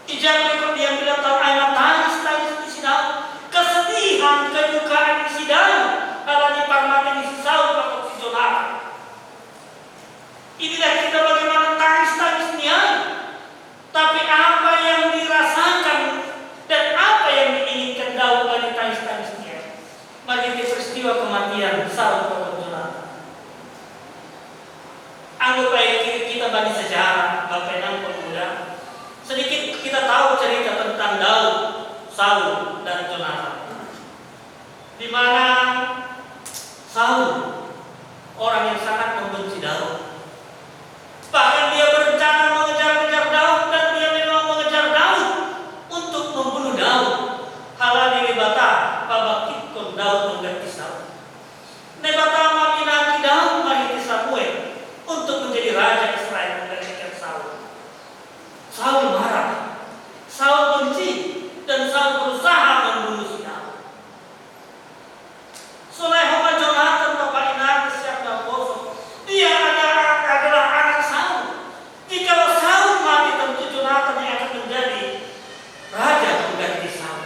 Ija berikut ni ambilan taon ai ma tangis-tangis ni si Daud. Kesedihan, kedukaan ni si Daud halani parmate ni si Saul pakon si Jonatan. Inilah kita bagaimana tangis-tangis ni ai. Tapi apa yang dirasakan dan apa yang diinginkan Daud bani tangis-tangis ni ai? Marhite peristiwa kematian Saul pakon Jonatan. Anggo baik kita bani sejarah, Bapak Inang pemuda, sedikit kita tahu cerita tentang Daud, Saul, dan Jonatan. Di mana Saul, orang yang sangat membenci Daud, bahkan dia berencana mengejar-ngejar Daud dan dia Naibata maminaki Daud marhite Samuel untuk menjadi raja Israel menggantikan Saul. Saul marah. Saul benci dan Saul berusaha membunuh si Daud. Sonae homa Jonatan bapa inarta si Abner poso, ia ada-, adalah anak Saul. Jikalau Saul mati, tentu Jonatan yang akan menjadi raja pengganti Saul.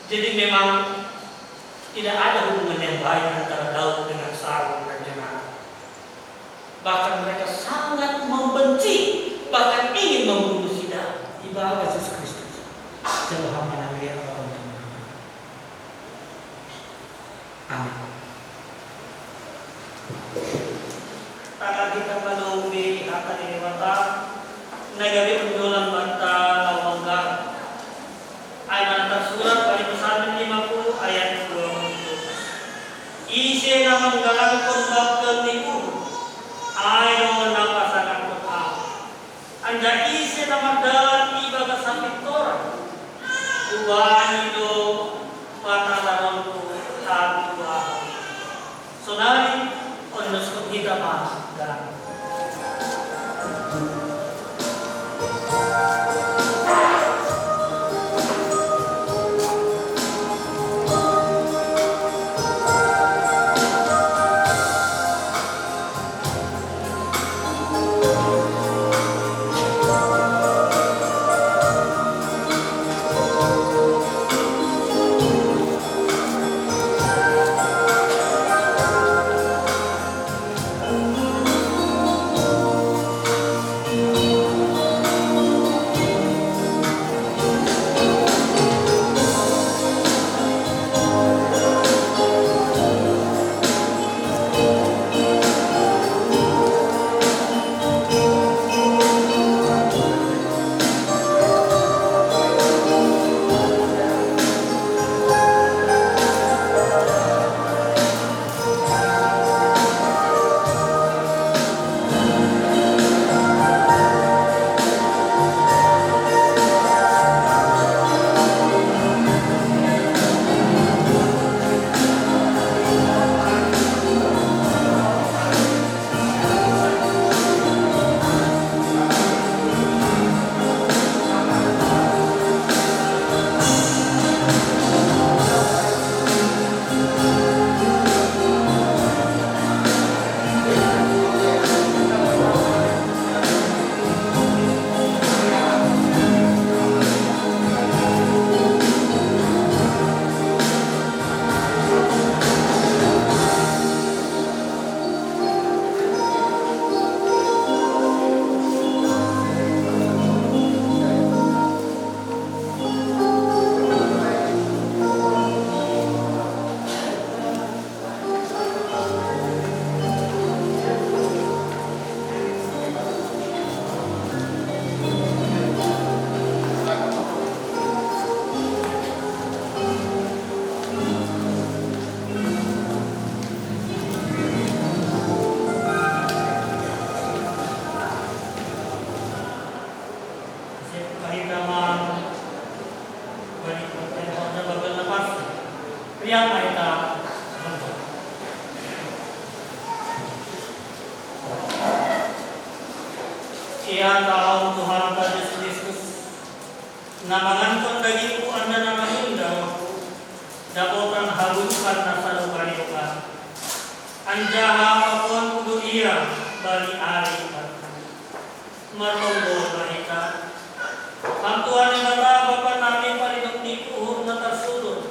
Jadi memang tidak ada hubungan yang baik antara Daud dengan Saul dan Jonatan. Bahkan mereka sangat membenci, bahkan ingin membunuh si Daud. Ibadah Yesus Kristus. Jalo hama nang ria. Amin. Tagal hita malumbi hata ni Debata, na gabe ondolan banta laho manggala. Ai manang tarsurat bani Psalmen lima puluh ayat dua puluh tujuh. Ise na manggalangkon bangkel ni uhur, ai do na pasangaphon ahu. Anjaha ise na mardalan ibagas hapintoran, hubani do patalaronku hatuaon. Sonari ondoskon hita ma galang. Sip, kahita ma balik pertemuan bagian lepas. Riang kahita. Ia tahu Tuhan Yesus Kristus, na mangankon dagingku anjaha na mangihuthon darahku, dapotan hagoluhan na sadokah ni dokah. Anjaha paboaonku do ia bani ari parpudi. Martonggo ma hita. Ham Tuhan Debata, Bapa nami, paringot ni uhur na tarsurat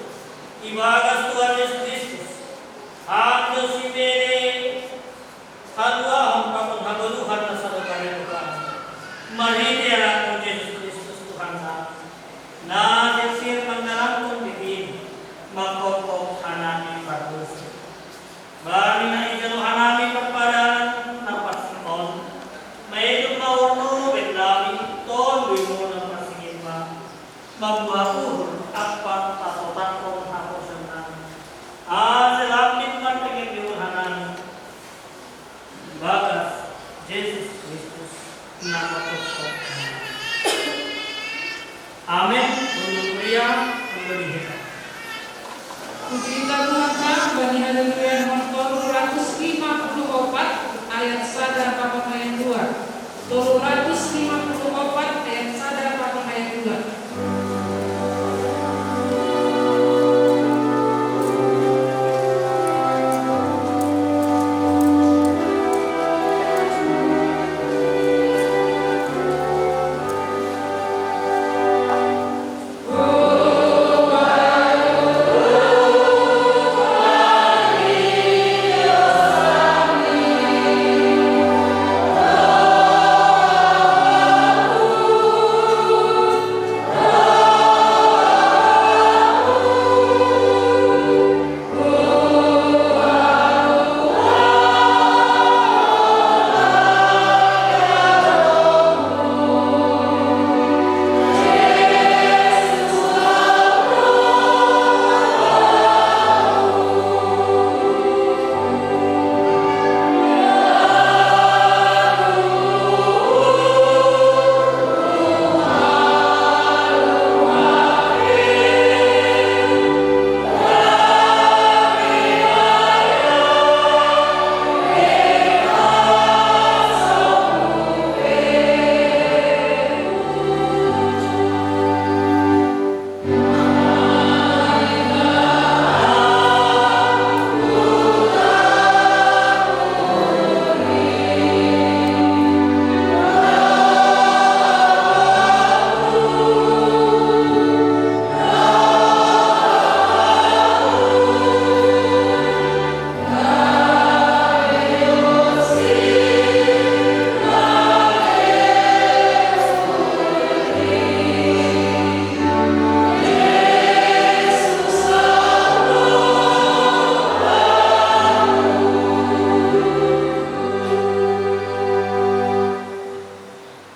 ibagas Tuhan Yesus Kristus, Ham do sibere haluahon pakon hagoluhan na sadokah ni dokah, marhite Anakmu Jesus Kristus Tuhanta, na sirsir manggalangkon diriNi manghophop hanami pardosa. Bani na ijalo hanami parpadanan na pansing on, maido ma uhurNu bahen nami Tonduy-Mu na marsirumpa, mamboan uhur ampa pasotaphon haposan nami. Berita Tuhan tang bani Haleluya nomor tolu ratus lima puluh opat ayat sada pakon ayat dua. Tolu ratus lima puluh opat ayat sada pakon ayat dua.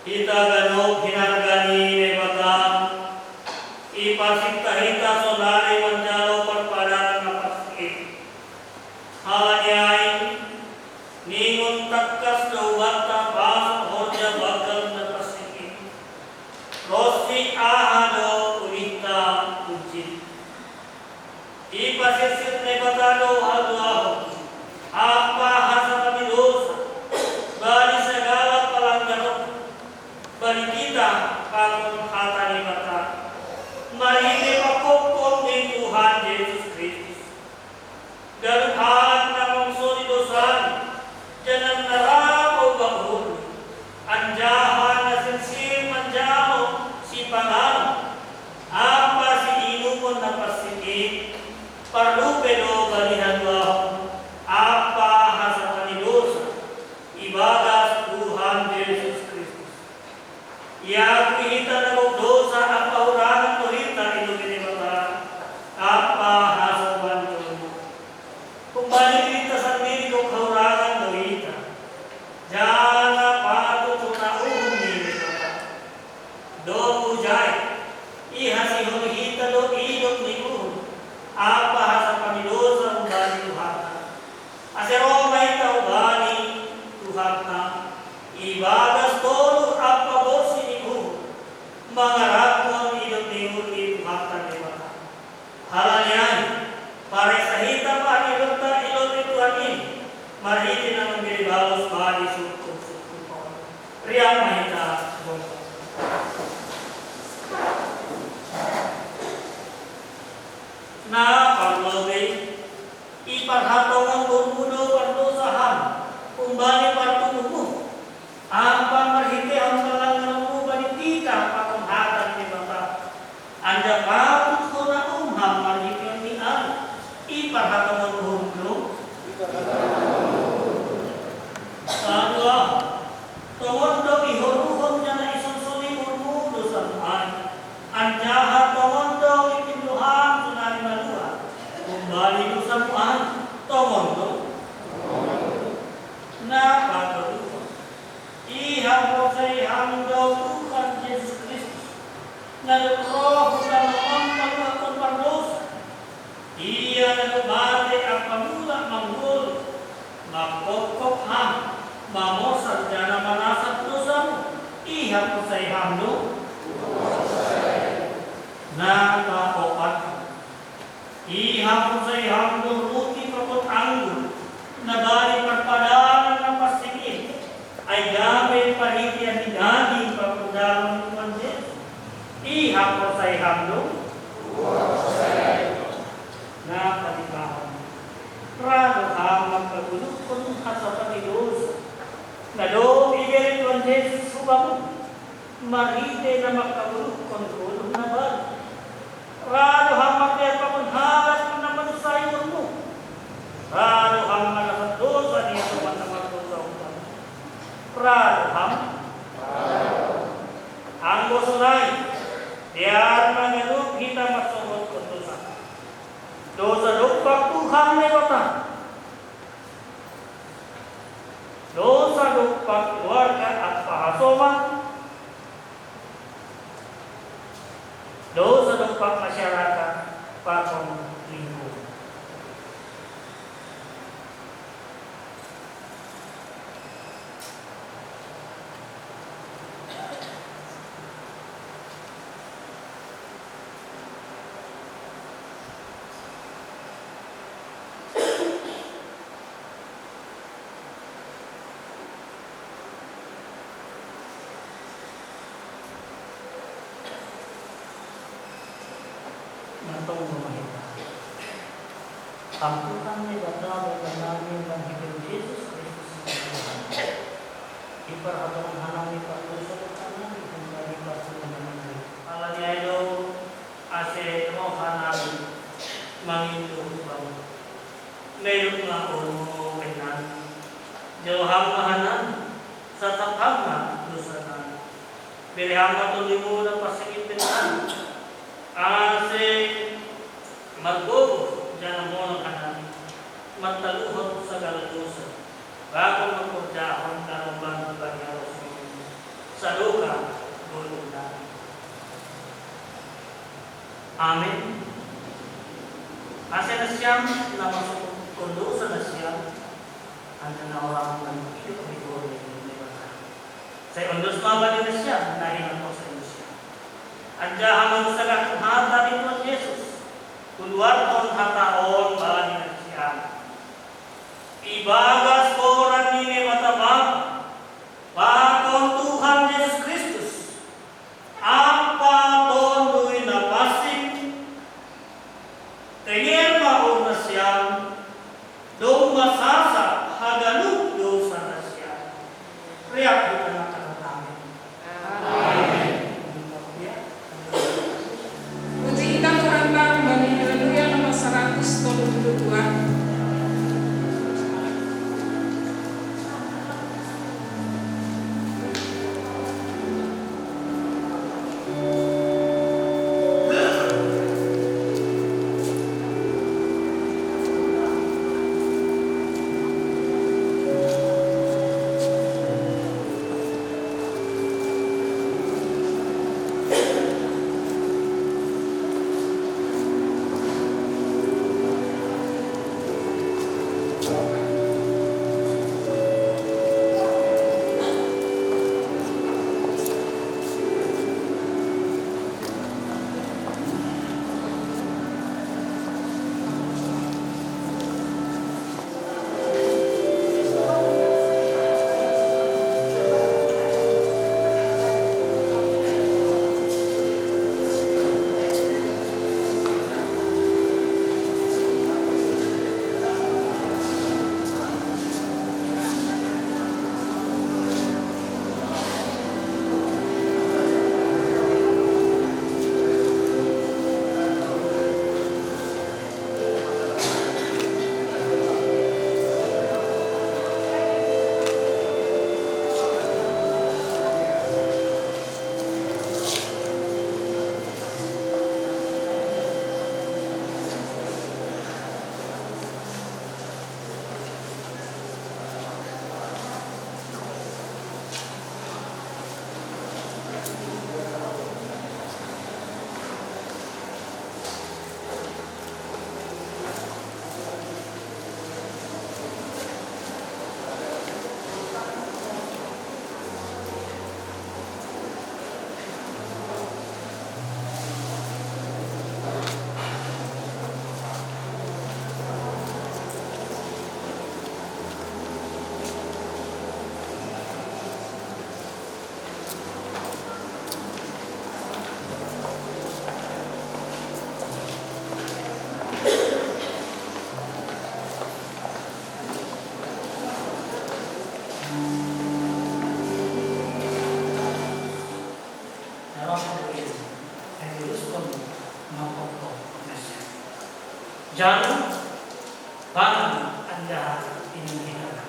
Hita ganup hinargani Debata, ipasik hita sonari manjalo parpadanan na parsik i. Halani ai, ningon tangkas do hubanta pasal horja banggal na parsik i. Ronsi aha do ulihta punjin? Ipasirsir Debata do hagoluhon ampa hasapani dousa bani sagala palanggaron, bani hita pakon hata ni Debata, marhite pangkophon ni Tuhan Jesus Kristus. Ganup halak na mangusodi dousani, janah na ra paubah uhurni, anjaha na sirsir manjalo sipanganon ampa siinumon na parsik i, parrupe do bani hagoluhon ampa hasapani dousa ibagas Tuhan Jesus Kristus. Iakui hita na gok dousa ampa hurangan do hita i lobei Debata ampa hasoman jolma. Humbani dirinta sandiri gok hahurangan do hita, janah patut hona uhum ni Debata. Dob hujai, ihasihon hita do idop ni uhum ampa hasapani dousa humbani Tuhanta. Ase ro ma hita hubani Tuhanta ibagas tolu ampa borsih ni uhum, mangaraphon idop ni uhum ni Tuhanta Debata. Halani ai, paresa hita ma idopta i lobei Tuhan i, marhite na mambere balos bani sungkunsungkun on. Riap ma hita. Na parlobei, iparhatongon uhummu do pardousaanmu humbani partubuhmu, ampa marhitehon parlanggaranmu bani titah pakon hata ni Debata. Anjaha patut hona uhum ham marhitehon ni ai, iparhatongon uhummu do? Salua, tongon do ihoruhon janah isonsoli uhummu dousamu ai, anjaha tongon do ipindoham sonari malua humbani dousamu ai, tongon do? Na patoluhon, ihaporsayaanmu do Tuhan Jesus Kristus, na dob roh hu tanoh on maluahkon pardousa. Ia na dob mate ampa mulak manggoluh, mangkophop ham, mamorsan janah manasap dousamu, ihaporsayaanmu do? Na paopat, Iha porsai ham dong ruti pakon anggur, na bali parpadanan na pansing in, ai gabe parhitean ni daging pakon darah ni Tuhan Jesus? Iha porsai ham dong? Na pangidoan. Ra do ham mangkagoluhkon hasatami dosa na dong ibere Tuhan Jesus hu bamuna, marhite na mangkagoluhkon goluh na bali. Ra do ham martean pakon halak na manusa uhurmu. Ra do ham manasat dosa ni halak na mardosa hu bamuna. Ra do ham. Anggo sonai, dear ma ganup hita marsohothon dosa. Dosa dompak Tuhan Naibata. Dosa dompak keluarga ampa hasoman. Dosa dompak masyarakat pakon lingkungan. Mantong rumah kita. Ampunkan ni Bapa, Bapa nami, dan hidup Jesus Kristus. Iparhatong hanami pardosa nami, hungkari pardosa nami. Ala ni ai do, ase roha nami mangindo hu Bapa. Meluk ma olo penang. Jauh ham ma hanami, sasap ham ma dosa nami. Bere ham ma Tondimu na pansing in penang. Ase margogoh janah monang hanami, martaluhon sagala dosa, bakon mangkorjahon na rombang bagi halosmu, sadokah goluh nami. Amin. Ase nasiam na mangsohothon dosa nasiam, anjaha na olang mangido ni goluh ni Naibata. Sai ondos ma bani nasiam na hinanghon sai nasiam. Anjaha manusahon hata ni Tuhan Jesus, huluarhon hata on bani nasiam. Ibagas goran ni Naibata Bapa, pakon Tuhan Jesus Kristus, ampa Tonduy Napansing, tenger ma uhur nasiam, domma sasa haganup dosa nasiam. Riap hita mangkatahon amin. Amin. Puji hita tu Amang, bani Haleluya nomor saratus tolu puluh dua. Janu, pan anda ini kita.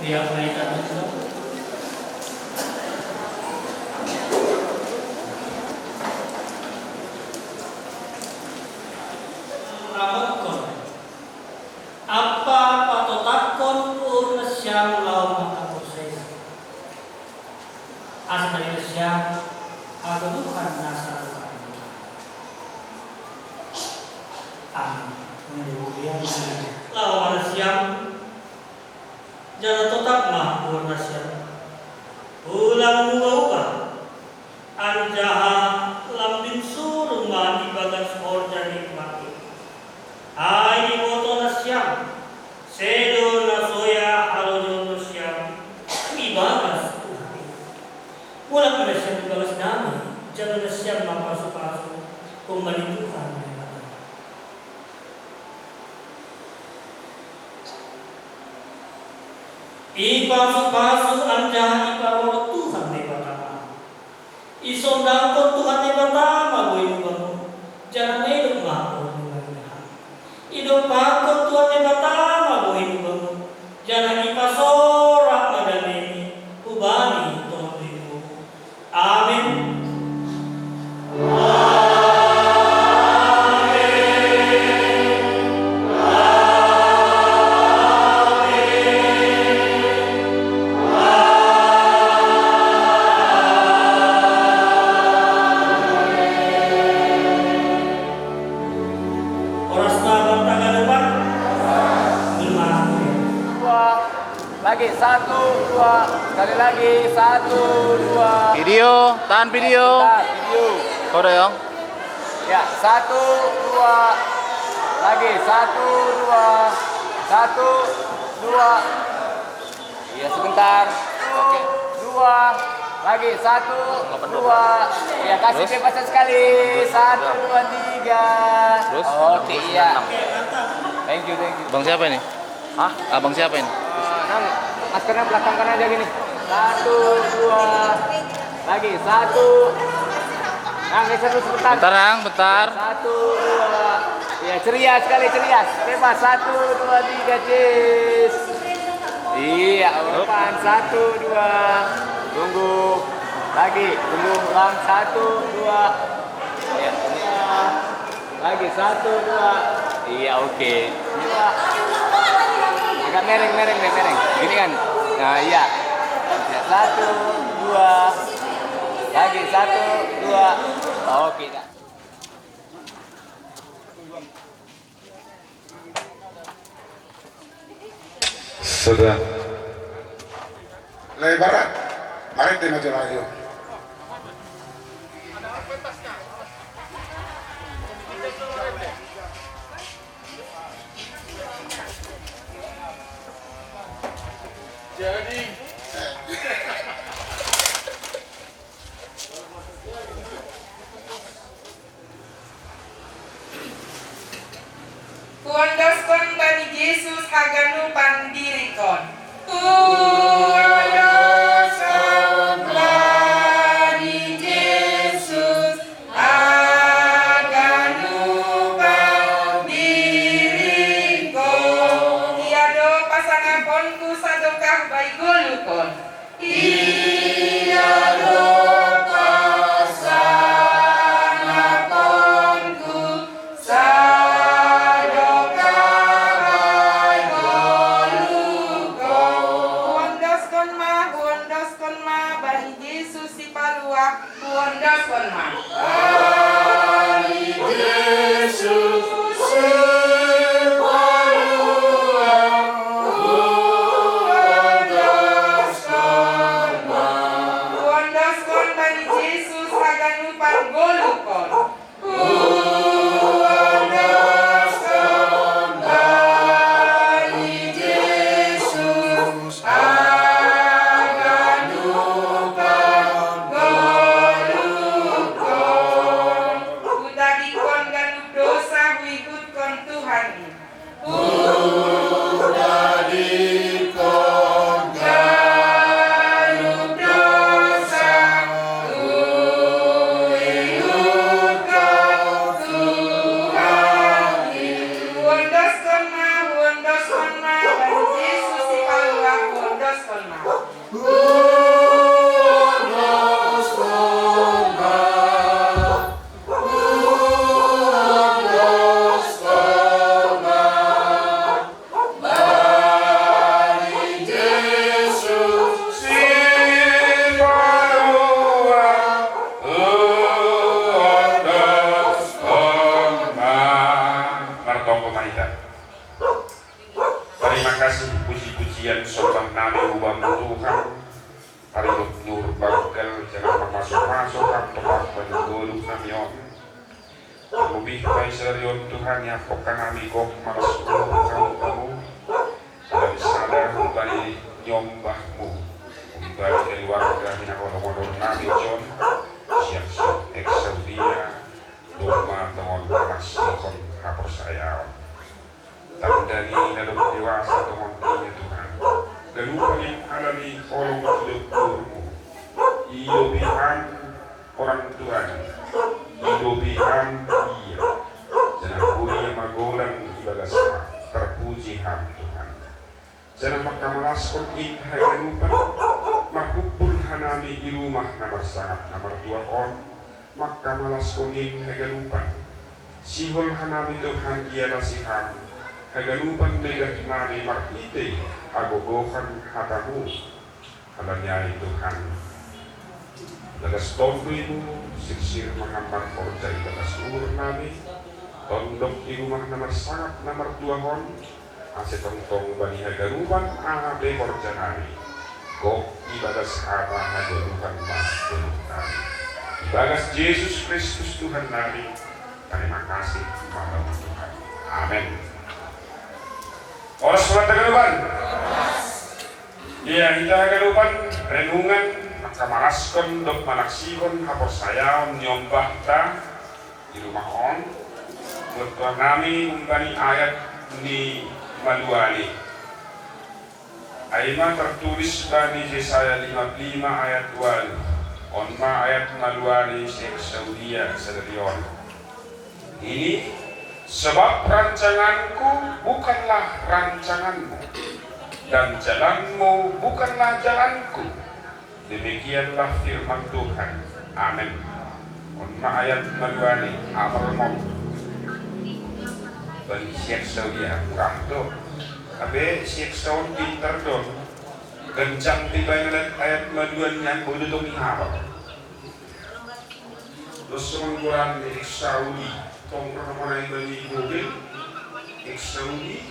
Iya, baik, Tante. Apa patotakkon urna siang lao makaposesa? Asa tadi siang, aga Tuhan nasa. Amin. Menjadi kemudian, lao ada siang, jana totap ma urna siang. Ulang muga-uga. Anjaha lambin surung ma ibagas horja nikmat i. Ai iboto nasiam, sedo na soya halojo nasiam ibagas Tuhan i. Mulak ma nasiam ibagas damai, jalo nasiam ma pasu-pasu, humbani Tuhan Debata. Ipasu-pasu anjaha iparoro Tuhan Debata. Isondangkon Tuhan Debata ma bohi mubamu, janah naidop ma bohi mubamu. Idompakkon Tuhan Debata ma bohi mubamu, janah ipasorak ma dameni hubani tondimo. Amin. Orasna banta ganupan. Lagi, satu, dua. Sekali lagi, satu, dua. Video, tahan video. Sebentar, video. Kau udah, Yong? Ya, satu, dua. Lagi, satu, dua. Satu, dua. Iya, sebentar. Oke. Dua. Lagi, satu, dua. Ya, kasih bebas sekali. Satu, dua, tiga. Terus? Oke, iya. Thank you, thank you. Bang siapa ini? Hah? Abang siapa ini? Eh, Nang, maskernya belakangkan aja gini. Satu, dua. Lagi, satu. Nang, geser dulu sebentar. Bentar, Nang, bentar. Satu, dua. Ya, ceria sekali, ceria. Bebas, satu, dua, tiga, cheese. Iya, umpan, satu, dua. Tunggu. Lagi, tunggu, ulang, satu, dua. Ya, lagi satu, dua. Iya, oke. Agak mereng, mereng deh, mereng. Gini kan? Nah, iya. Ya, satu, dua. Lagi satu, dua. Oke, dah. Sudah. Lebaran. Mari kita maju lagi. Jadi, huondoskon bani Jesus haganupan diringkon. Huondoskon bani Jesus haganupan diringkon. Ia do pasangaponku sadokah bai ngolukon. Ia do pasangaponku sadokah bai ngolukon. Huondoskon ma, huondoskon ma bani Jesus Sipaluah. Huondoskon ma. Bani Jesus Sipaluah, huondoskon ma. Huondoskon Pasu-pasu kam Tuhan, bani goduk nami on. Lebih baik sadari on Tuhan, iampokkan nami gok malas gok kamu kamu. Sadari sada humbani nyombahmu, humbani keluarga hinaholongon nami John, siap-siap Exaudia, domma tongon manaksihon haporsayaon. Tanda ni na dob dewasa tongon ia Tuhan. Ganup angin ala ni holong tu doktormu. Idopi ham orang tuani. Idopi ham ia. Janah boi ia magodang ibagas ham. Terpuji ham Tuhan. Janah mangkamalaskon in haganupan, marhumbul hanami i rumah na marsangap na martuah on, mangkamalaskon in haganupan. Sihol hanami Tuhan ialasi ham, haganupan megah nami marhitei hagogohan hatamu. Halani ai Tuhan, ibagas tonduymu, sirsir ma ham marhorja ibagas uhur nami, tondok i rumah na marsangap na martuah on, ase tongtong bani haganupan aha pe horja nami, gok ibagas hata hagoluhan ma dolok nami. Ibagas Jesus Kristus Tuhan nami, tarima kasih ma Bapa Tuhan. Amen. Horas ma haganupan. Ia, hita haganupan renungan mangkamalaskon dob manaksihon haporsayaon nyombahta i rumah on, martuah nami humbani ayat ni maluani. Ai ma tertulis bani Jesaya lima puluh lima ayat ualuh. On ma ayat maluani si Exaudia sadari on. Ini, sebab rancanganku bukanlah rancanganmu, dan jalanmu bukanlah jalanku. Demikianlah firman Tuhan. Amin. On ma ayat maluani, apal mon. Bani si Exaudia, murah do. Abe si Exaudi pintar do. Kencang tiba ayat maluani, anggo do tong ihapal. Dos songon goran ni Exaudi, tong roh mana bani Google, Exaudi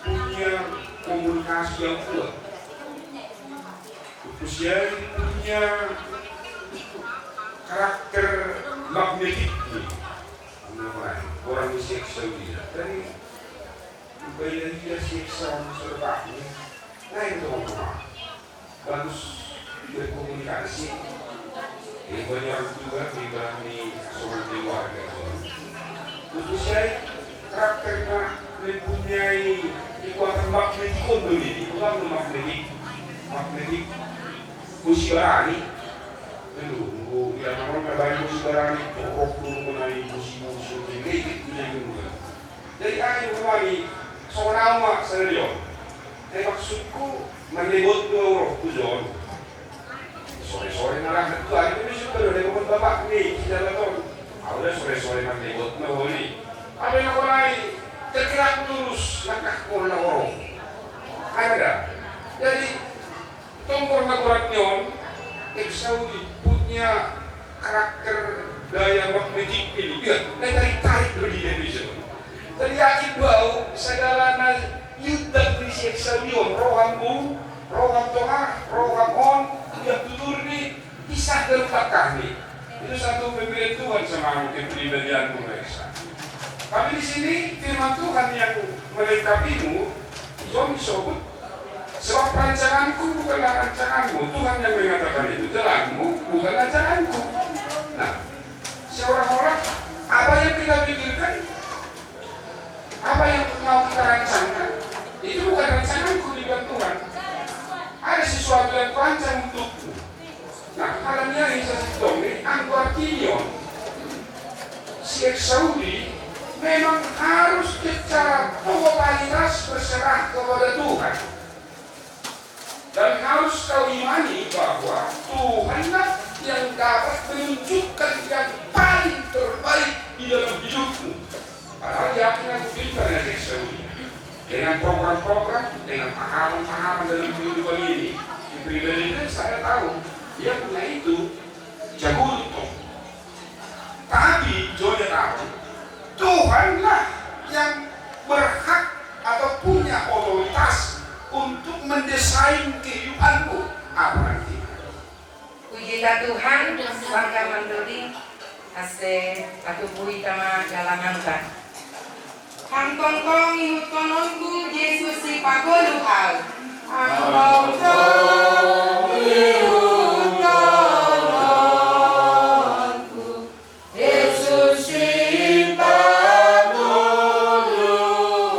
punya komunikasi yang kuat. Utusian punya karakter magnetik ni. Goran ni Exaudi. Dari Baina ia siksa on serbahnya. Nah, itu teman-teman. Bagus berkomunikasi. Ini banyak orang tua, di dalam di asuhan keluarga. Itu saya karakternya mempunyai kekuatan magnetik untuk ini. Bukan magnetik. Magnetik. Musi barani. Aduh, nunggu ya, namun terbaik musi barani. Pokok dulu mengenai musi-musi. Ini, ini, ini. Jadi akhir hubungan ni, songon au ma sadari on. Jadi maksudku, mandebot do rohku John. Sore-sore malah ketua itu, ini suka do debot bapak ni, si Jalaton. Au da sore-sore mandebot na holi. Apa yang mulai tergerak lurus langkah kau na orang. Ada. Jadi, Tong goran ni on, Exaudi punya karakter daya magnetik ini. Iya, na tarik-tarik do dia bisa. Jadi yakin do au, segala na iuntang ni si Exaudi on, roham bung, roham tongah, roham on, ia tutur ni, pisah dan langkah ni. Itu satu pemberian Tuhan sama kepribadianmu, Eksa. Tapi di sini firman Tuhan yang melengkapimu, John disebut, sebab rancanganku bukanlah rancanganmu. Tuhan yang mengatakan itu, jalanmu bukanlah jalanku. Nah, seolah-olah apa yang kita pikirkan, apa yang mau kita rancangkan, itu bukan rancanganku, dibilang Tuhan. Ada sesuatu yang kurancang untukmu. Nah, halani ai sasintongni, anggo artini on, si Eksaudi memang harus secara totalitas berserah kepada Tuhan. Dan harus kau imani bahwa Tuhanlah yang dapat menunjukkan yang paling terbaik di dalam hidupmu. Padahal yakin aku pintar ya Eksaudi. Dengan program-program, dengan pahaman-pahaman dalam kehidupan ini. Di pribadi saya tahu, dia punya itu jago tuh. Tapi, John dia tahu, Tuhanlah yang berhak atau punya otoritas untuk mendesain kehidupanku. Apa nanti? Puji Tuhan. Sangga mandodi ase atubu itama galamanta. Hangkongkong ihutkononku Jesus si pagolu au. Hangkongkong ihutkononku Jesus si pagolu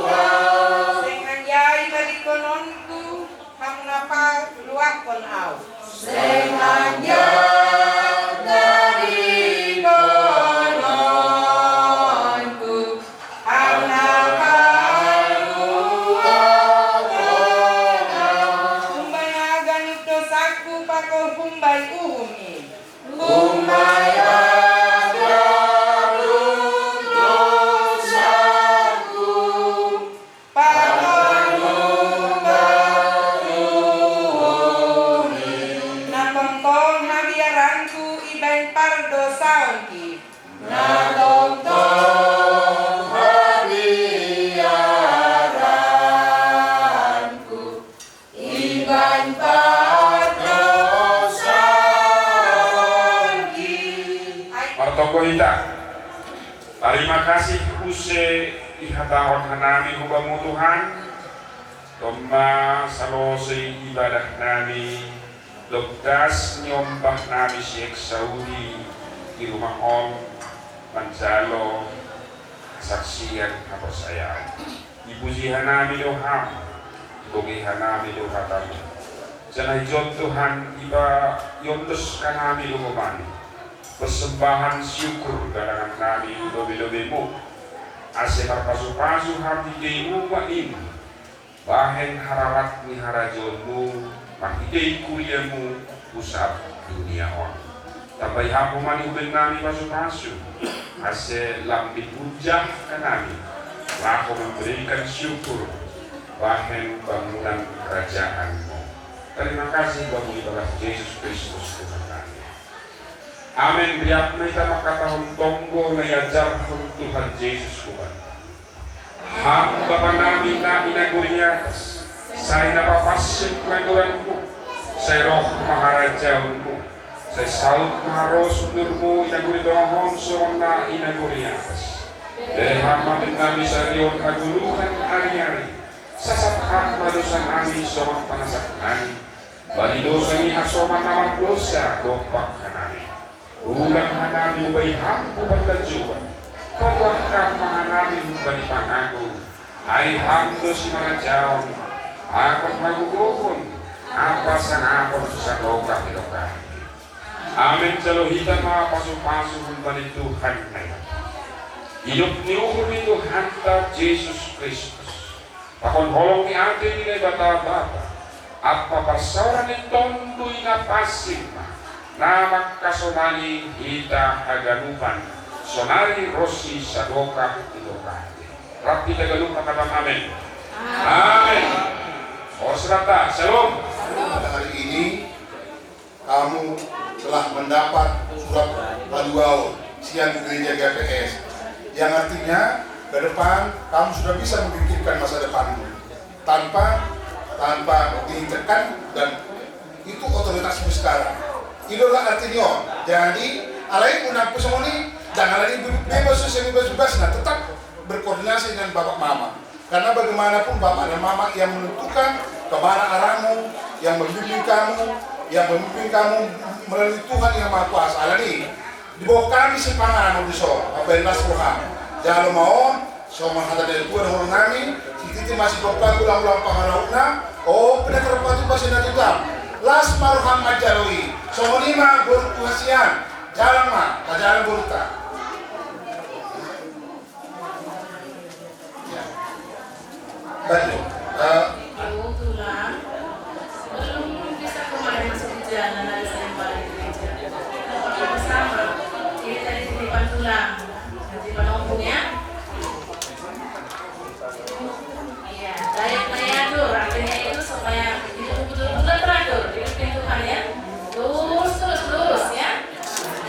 au. Seng anjai balikononku, ham na paluahkon au. Seng anjai balikononku, ham na paluahkon au. Humbai na ganup dosaku pakon humbai uhum i. Humbai na ganup dosaku pakon humbai uhum i. Na tongtong habiaranku ibaen pardosaonki. Na tongtong habiaranku ibaen pardosaonki. Martonggo hita. Tarima kasih use ihatahon hanami hu Bamu Tuhan, domma salosei ibadahnami, dob das niombah nami si exaudi i rumah on manjalo hasaksian haporsayaon. Ipuji hanami do Ham, ibogei hanami do hata-Mu. Janah ijon Tuhan, ipa iondos hanami do gomani persembahan syukur galangannami hu lobei-lobei-Mu, ase marpasu-pasu Ham di dei-Mu ma in, bahen hararat ni harajaon-Mu marhitei kuria-Mu hu sab dunia on. Tambai Ham ma i hu bennami pasu-pasu, ase lambin unjah hanami laho memberikan syukur bahen bangunan kerajaan-Mu. Tarima kasih Bamu ibagas Jesus Kristus Tuhan nami. Amen. Riap ma hita mangkatahon tonggo na iajarhon Tuhan Jesus hubanta. Ham Bapa nami na i nagori atas, sai na papansing ma goran-Mu, sai roh ma harajaon-Mu, sai saut ma harosuh uhur-Mu i nagori tonga on songon na i nagori atas. Bere Ham ma bennami sarion hagoluhan ari-ari, sasap Ham ma dosa nami songon pangasap nami bani dosa ni hasoman na mardosa dompak hanami. Ulang hanami hubai Ham hu pantajuan, paluah Ham ma hanami humbani pangago, ai Ham do simarajaon, pakon hagogohon, ampa sangapon sadokah ni dokah. Amen. Jalo hita ma pasu-pasu humbani Tuhan Naibata. Idop ni uhur ni Tuhanta Jesus Kristus, pakon holong ni atei ni Naibata Bapa, ampa parsaoran ni Tonduy Na Pansing ma, na mangkasomani hita haganupan, sonari ronsi sadokah ni dokah. Rap hita ganup mangkatahon amen. Amen. Horas ma hita, syalom. Pada hari ini kamu telah mendapat surat paluaon sian gereja G P S, yang artinya ke depan kamu sudah bisa memikirkan masa depanmu tanpa tanpa ditekan, dan itu otoritasmu sekarang. Itulah artinya. Jadi, alai unang pe songon i, jangan lagi bebas, bebas, bebas, nah, tetap berkoordinasi dengan bapak mama. Karena bagaimanapun bapak dan mama yang menentukan kemana arahmu, yang membimbing kamu, yang memimpin kamu melalui Tuhan Yang Maha Kuasa. Alani, diboan hami sipanganon dison, mambahen las roham. Jalo ma on, songon hata ni natuatua dohonon nami, sititi ma sipangkatahon ulang-ulang pangarahutna, o pinangarapatu basa na tutam. Las ma roham manjalo i, songon i ma borungku hasian, jalang ma, tajalang borunta. Baik, eh, Tulang, belum bisa kemarin masuk di jalan, ada saya balik gereja. Sama, ini tadi titipan tulang, titipan opung ya. Iya, dayat na iatur, artinya itu supaya hidup betul-betul teratur, dipimpin Tuhan ya. Lurus terus, lurus ya.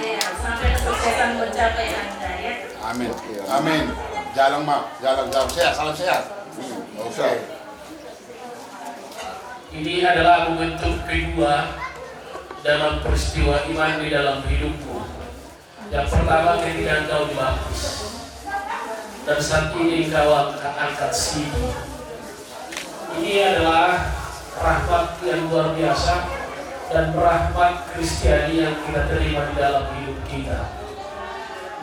Iya, sampai kesuksesan mencapai Anda ya. Amin. Amin. Jalang ma, jalang, jalang. Sehat, salam sehat. Oke. Ini adalah momentum kedua dalam peristiwa iman di dalam hidupku. Yang pertama, ketika engkau dibaptis, dan saat ini engkau angkat, angkat sini. Ini adalah rahmat yang luar biasa dan rahmat Kristiani yang kita terima di dalam hidup kita.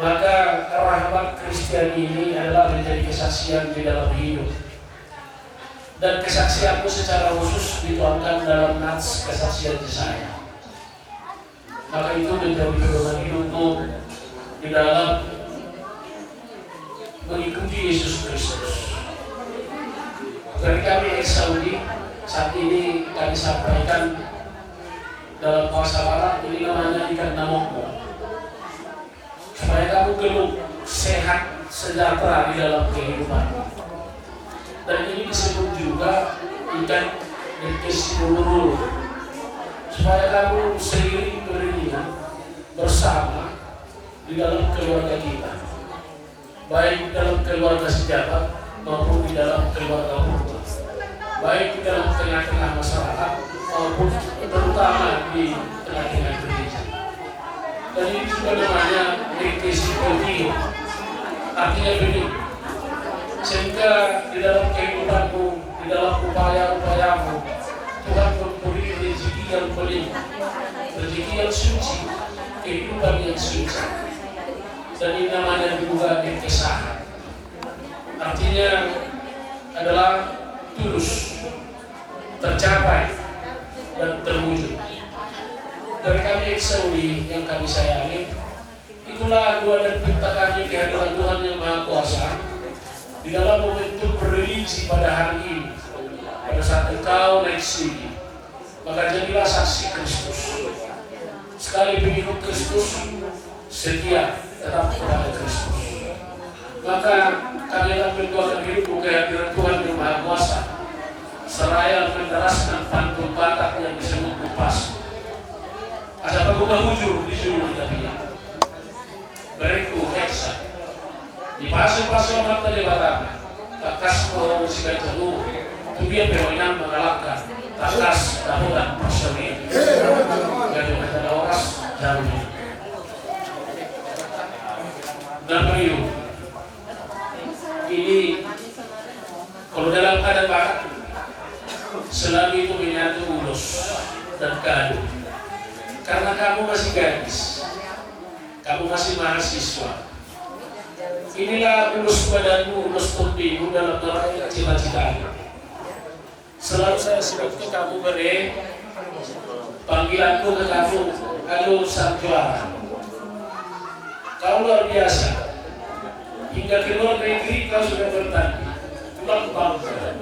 Maka rahmat Kristiani ini adalah menjadi kesaksian di dalam hidup. Dan kesaksianku secara khusus dituangkan dalam nats kesaksian Yesaya. Maka itu menjadi pedoman hidupku di dalam mengikuti Yesus Kristus. Dari kami ex Saudi, saat ini kami sampaikan dalam bahasa Barat, ini namanya ikan namokmo. Supaya kamu geluk, sehat, sejahtera di dalam kehidupan. Dan ini disebut juga ikan nekes ulurul. Supaya kamu seiring beriringan bersama di dalam keluarga kita, baik dalam keluarga sejabat maupun di dalam keluarga purba, baik di dalam tengah-tengah masyarakat maupun terutama di tengah-tengah gereja. Dan ini juga namanya ecclesia. Artinya begini, sehingga di dalam kehidupanmu, di dalam upaya-upayamu, Tuhan memberi rezeki yang penuh, rezeki yang suci, kehidupan yang suci. Dan ini namanya juga ecclesia. Artinya adalah tulus, tercapai, dan terwujud. Dari kami ex Saudi yang kami sayangi, itulah doa dan pinta kami di hadapan Tuhan yang Maha Kuasa di dalam momentum religi pada hari ini, pada saat engkau naik sini. Maka jadilah saksi Kristus. Sekali pengikut Kristus, setia tetap kepada Kristus. Maka kami akan mendoakan hidupmu kehadiran Tuhan yang Maha Kuasa, seraya menderaskan pantun Batak yang disebut kupas. Ada pagubah hujur di juru kita bilang. Berikut Hexa. Di paso-paso mata di batang. Takas ko si Kajanu. Tubia pero inang makalaka. Takas daputan personil. Gaduh kata oras. Jauh. Dan beliau ini kalau dalam adat Batak selalu itu menyatu ulos dan kado. Karena kamu masih gadis, kamu masih mahasiswa. Inilah ulos badanmu, ulos topimu dalam meraih cita-citamu. Selalu saya sebut ke kamu bere, panggilanku ke kamu, halo sang juara. Kau luar biasa. Hingga ke luar negeri kau sudah bertanding. Pulang bangga.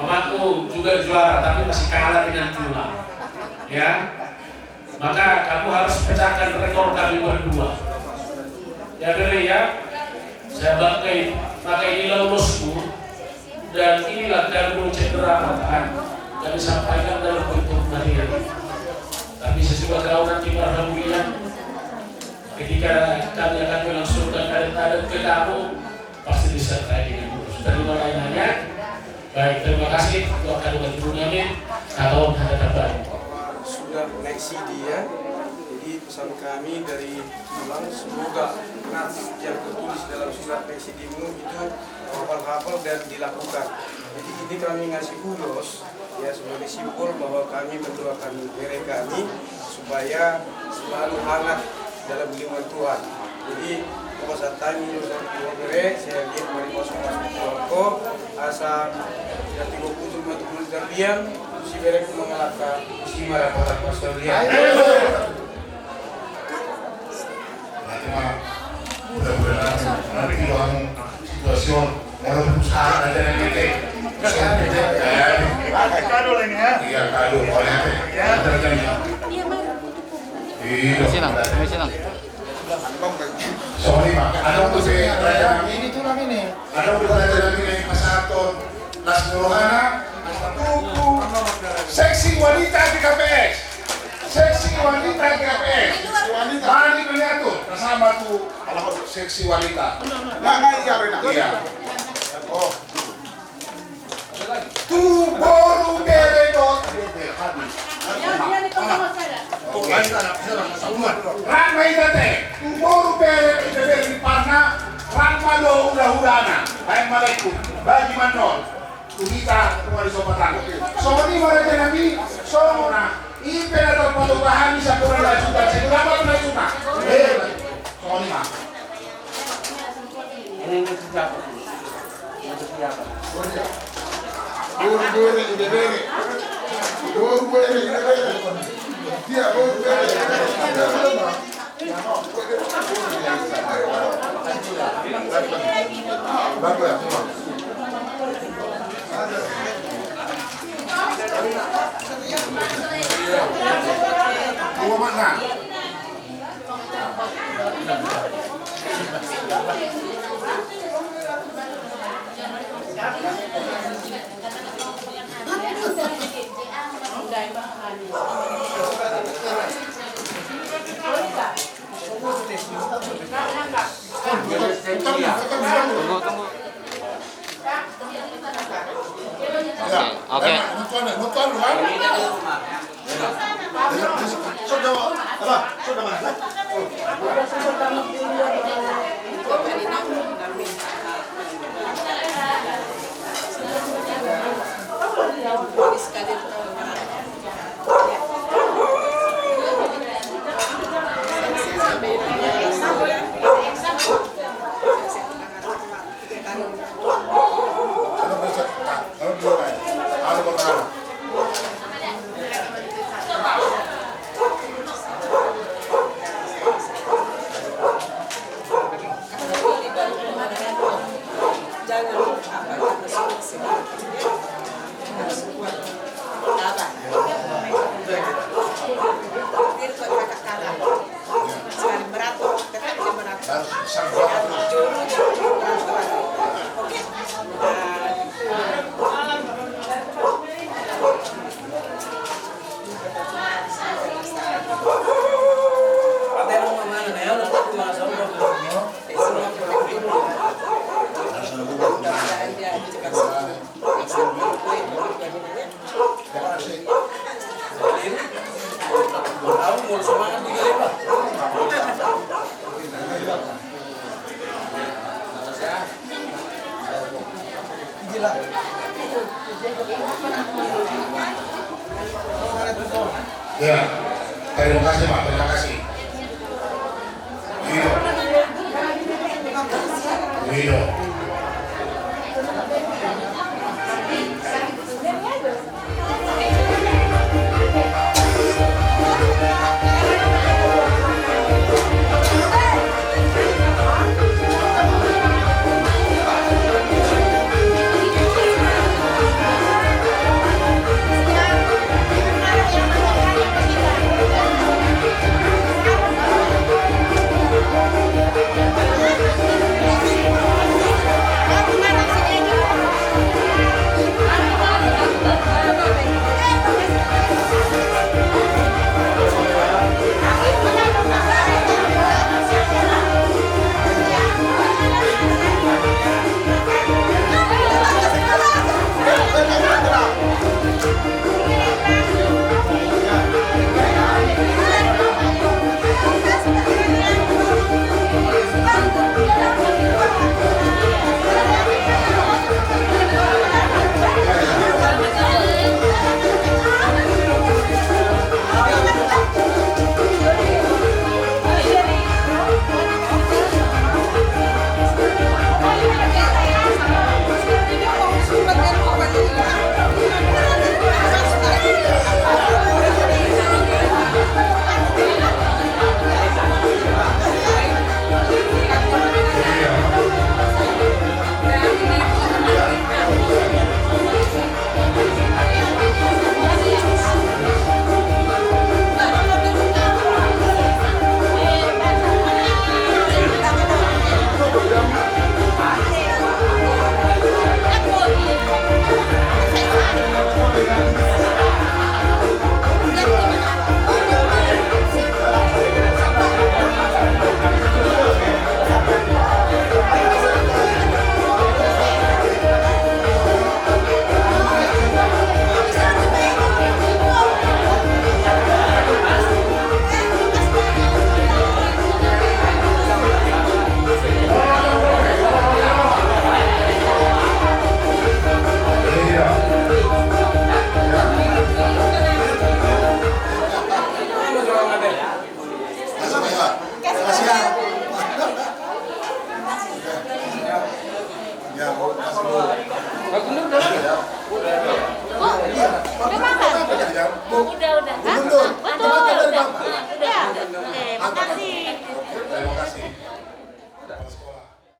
Mamaku juga juara, tapi masih kalah dengan tulang. Ya, maka kamu harus pecahkan rekor kami berdua. Ya, Bere, ya. Saya bangga itu. Maka inilah ulosku dan inilah kado cendera mata kami sampaikan dalam bentuk materi. Tapi sesudah kau nanti marhamulian, ketika kami akan melangsungkan adat-adat ke kamu, pasti disertai dengan ulos. Terima lainannya. Baik, terima kasih buat kandungan guru kami. Atau ada tambahan. Sudah naik C D ya. Jadi pesan kami dari Tulang, semoga nats yang tertulis dalam surat naik C D-mu itu hafal-hafal dan dilakukan. Jadi ini kami ngasih ulos ya sebagai simbol bahwa kami mendoakan diri kami supaya selalu hangat dalam lindungan Tuhan. Jadi, kalau saya tanya dulu sama Tuhan Bere, saya lihat mari masuk-masuk Tuhan ko, asa nanti mau putus mati pun terdiam, si Bere pun mengelakka, si marah kotak pastor dia. Nanti mah, mudah-mudahan nanti doang situasi orang berusaha aja yang gede. Kado lah ini ya. Iya, kado, oleh apa? Ya. Terjadi. Iya, Bang. Iya. Permisi, Nang. Permisi, Nang. Sorry, Pak. Ada untuk saya, ini tulang ini. Ada untuk saya, ini pasaton. Las Rohana, Tuku. Seksi wanita di K P S. Seksi wanita di K P S. Mari melihat tuh, sama tuh. Kalau seksi wanita. Nah, nah, iya, Rena. Iya. Oh. Tu boru bere dot bere habis. Rang mai tate, umur bere, bere di parna, rang malo udah-udana, bayang malaiku, bagi manol, kuhita, kumari sopatan. Songoni maraja nami, songona, ipe na tau pato bahani, sapura na juta, sepura na juta. Eh, songoni ma. Ini, ini siapa? Ini siapa? Buru buru ini bere. Buru buru ini bere. Dia buru buru ini bere. Dua mana? Tunggu, tunggu. Oke, oke. Ya, terima kasih Pak, terima kasih. Guido. Guido. Siap. Ya, mau kasih dulu. Pak Gubernur udah. Bu, udah makan? Ya, Bu. Udah, udah. Gubernur, Betul. makan dari Udah. Bapak. Udah, udah. Oke, makasih.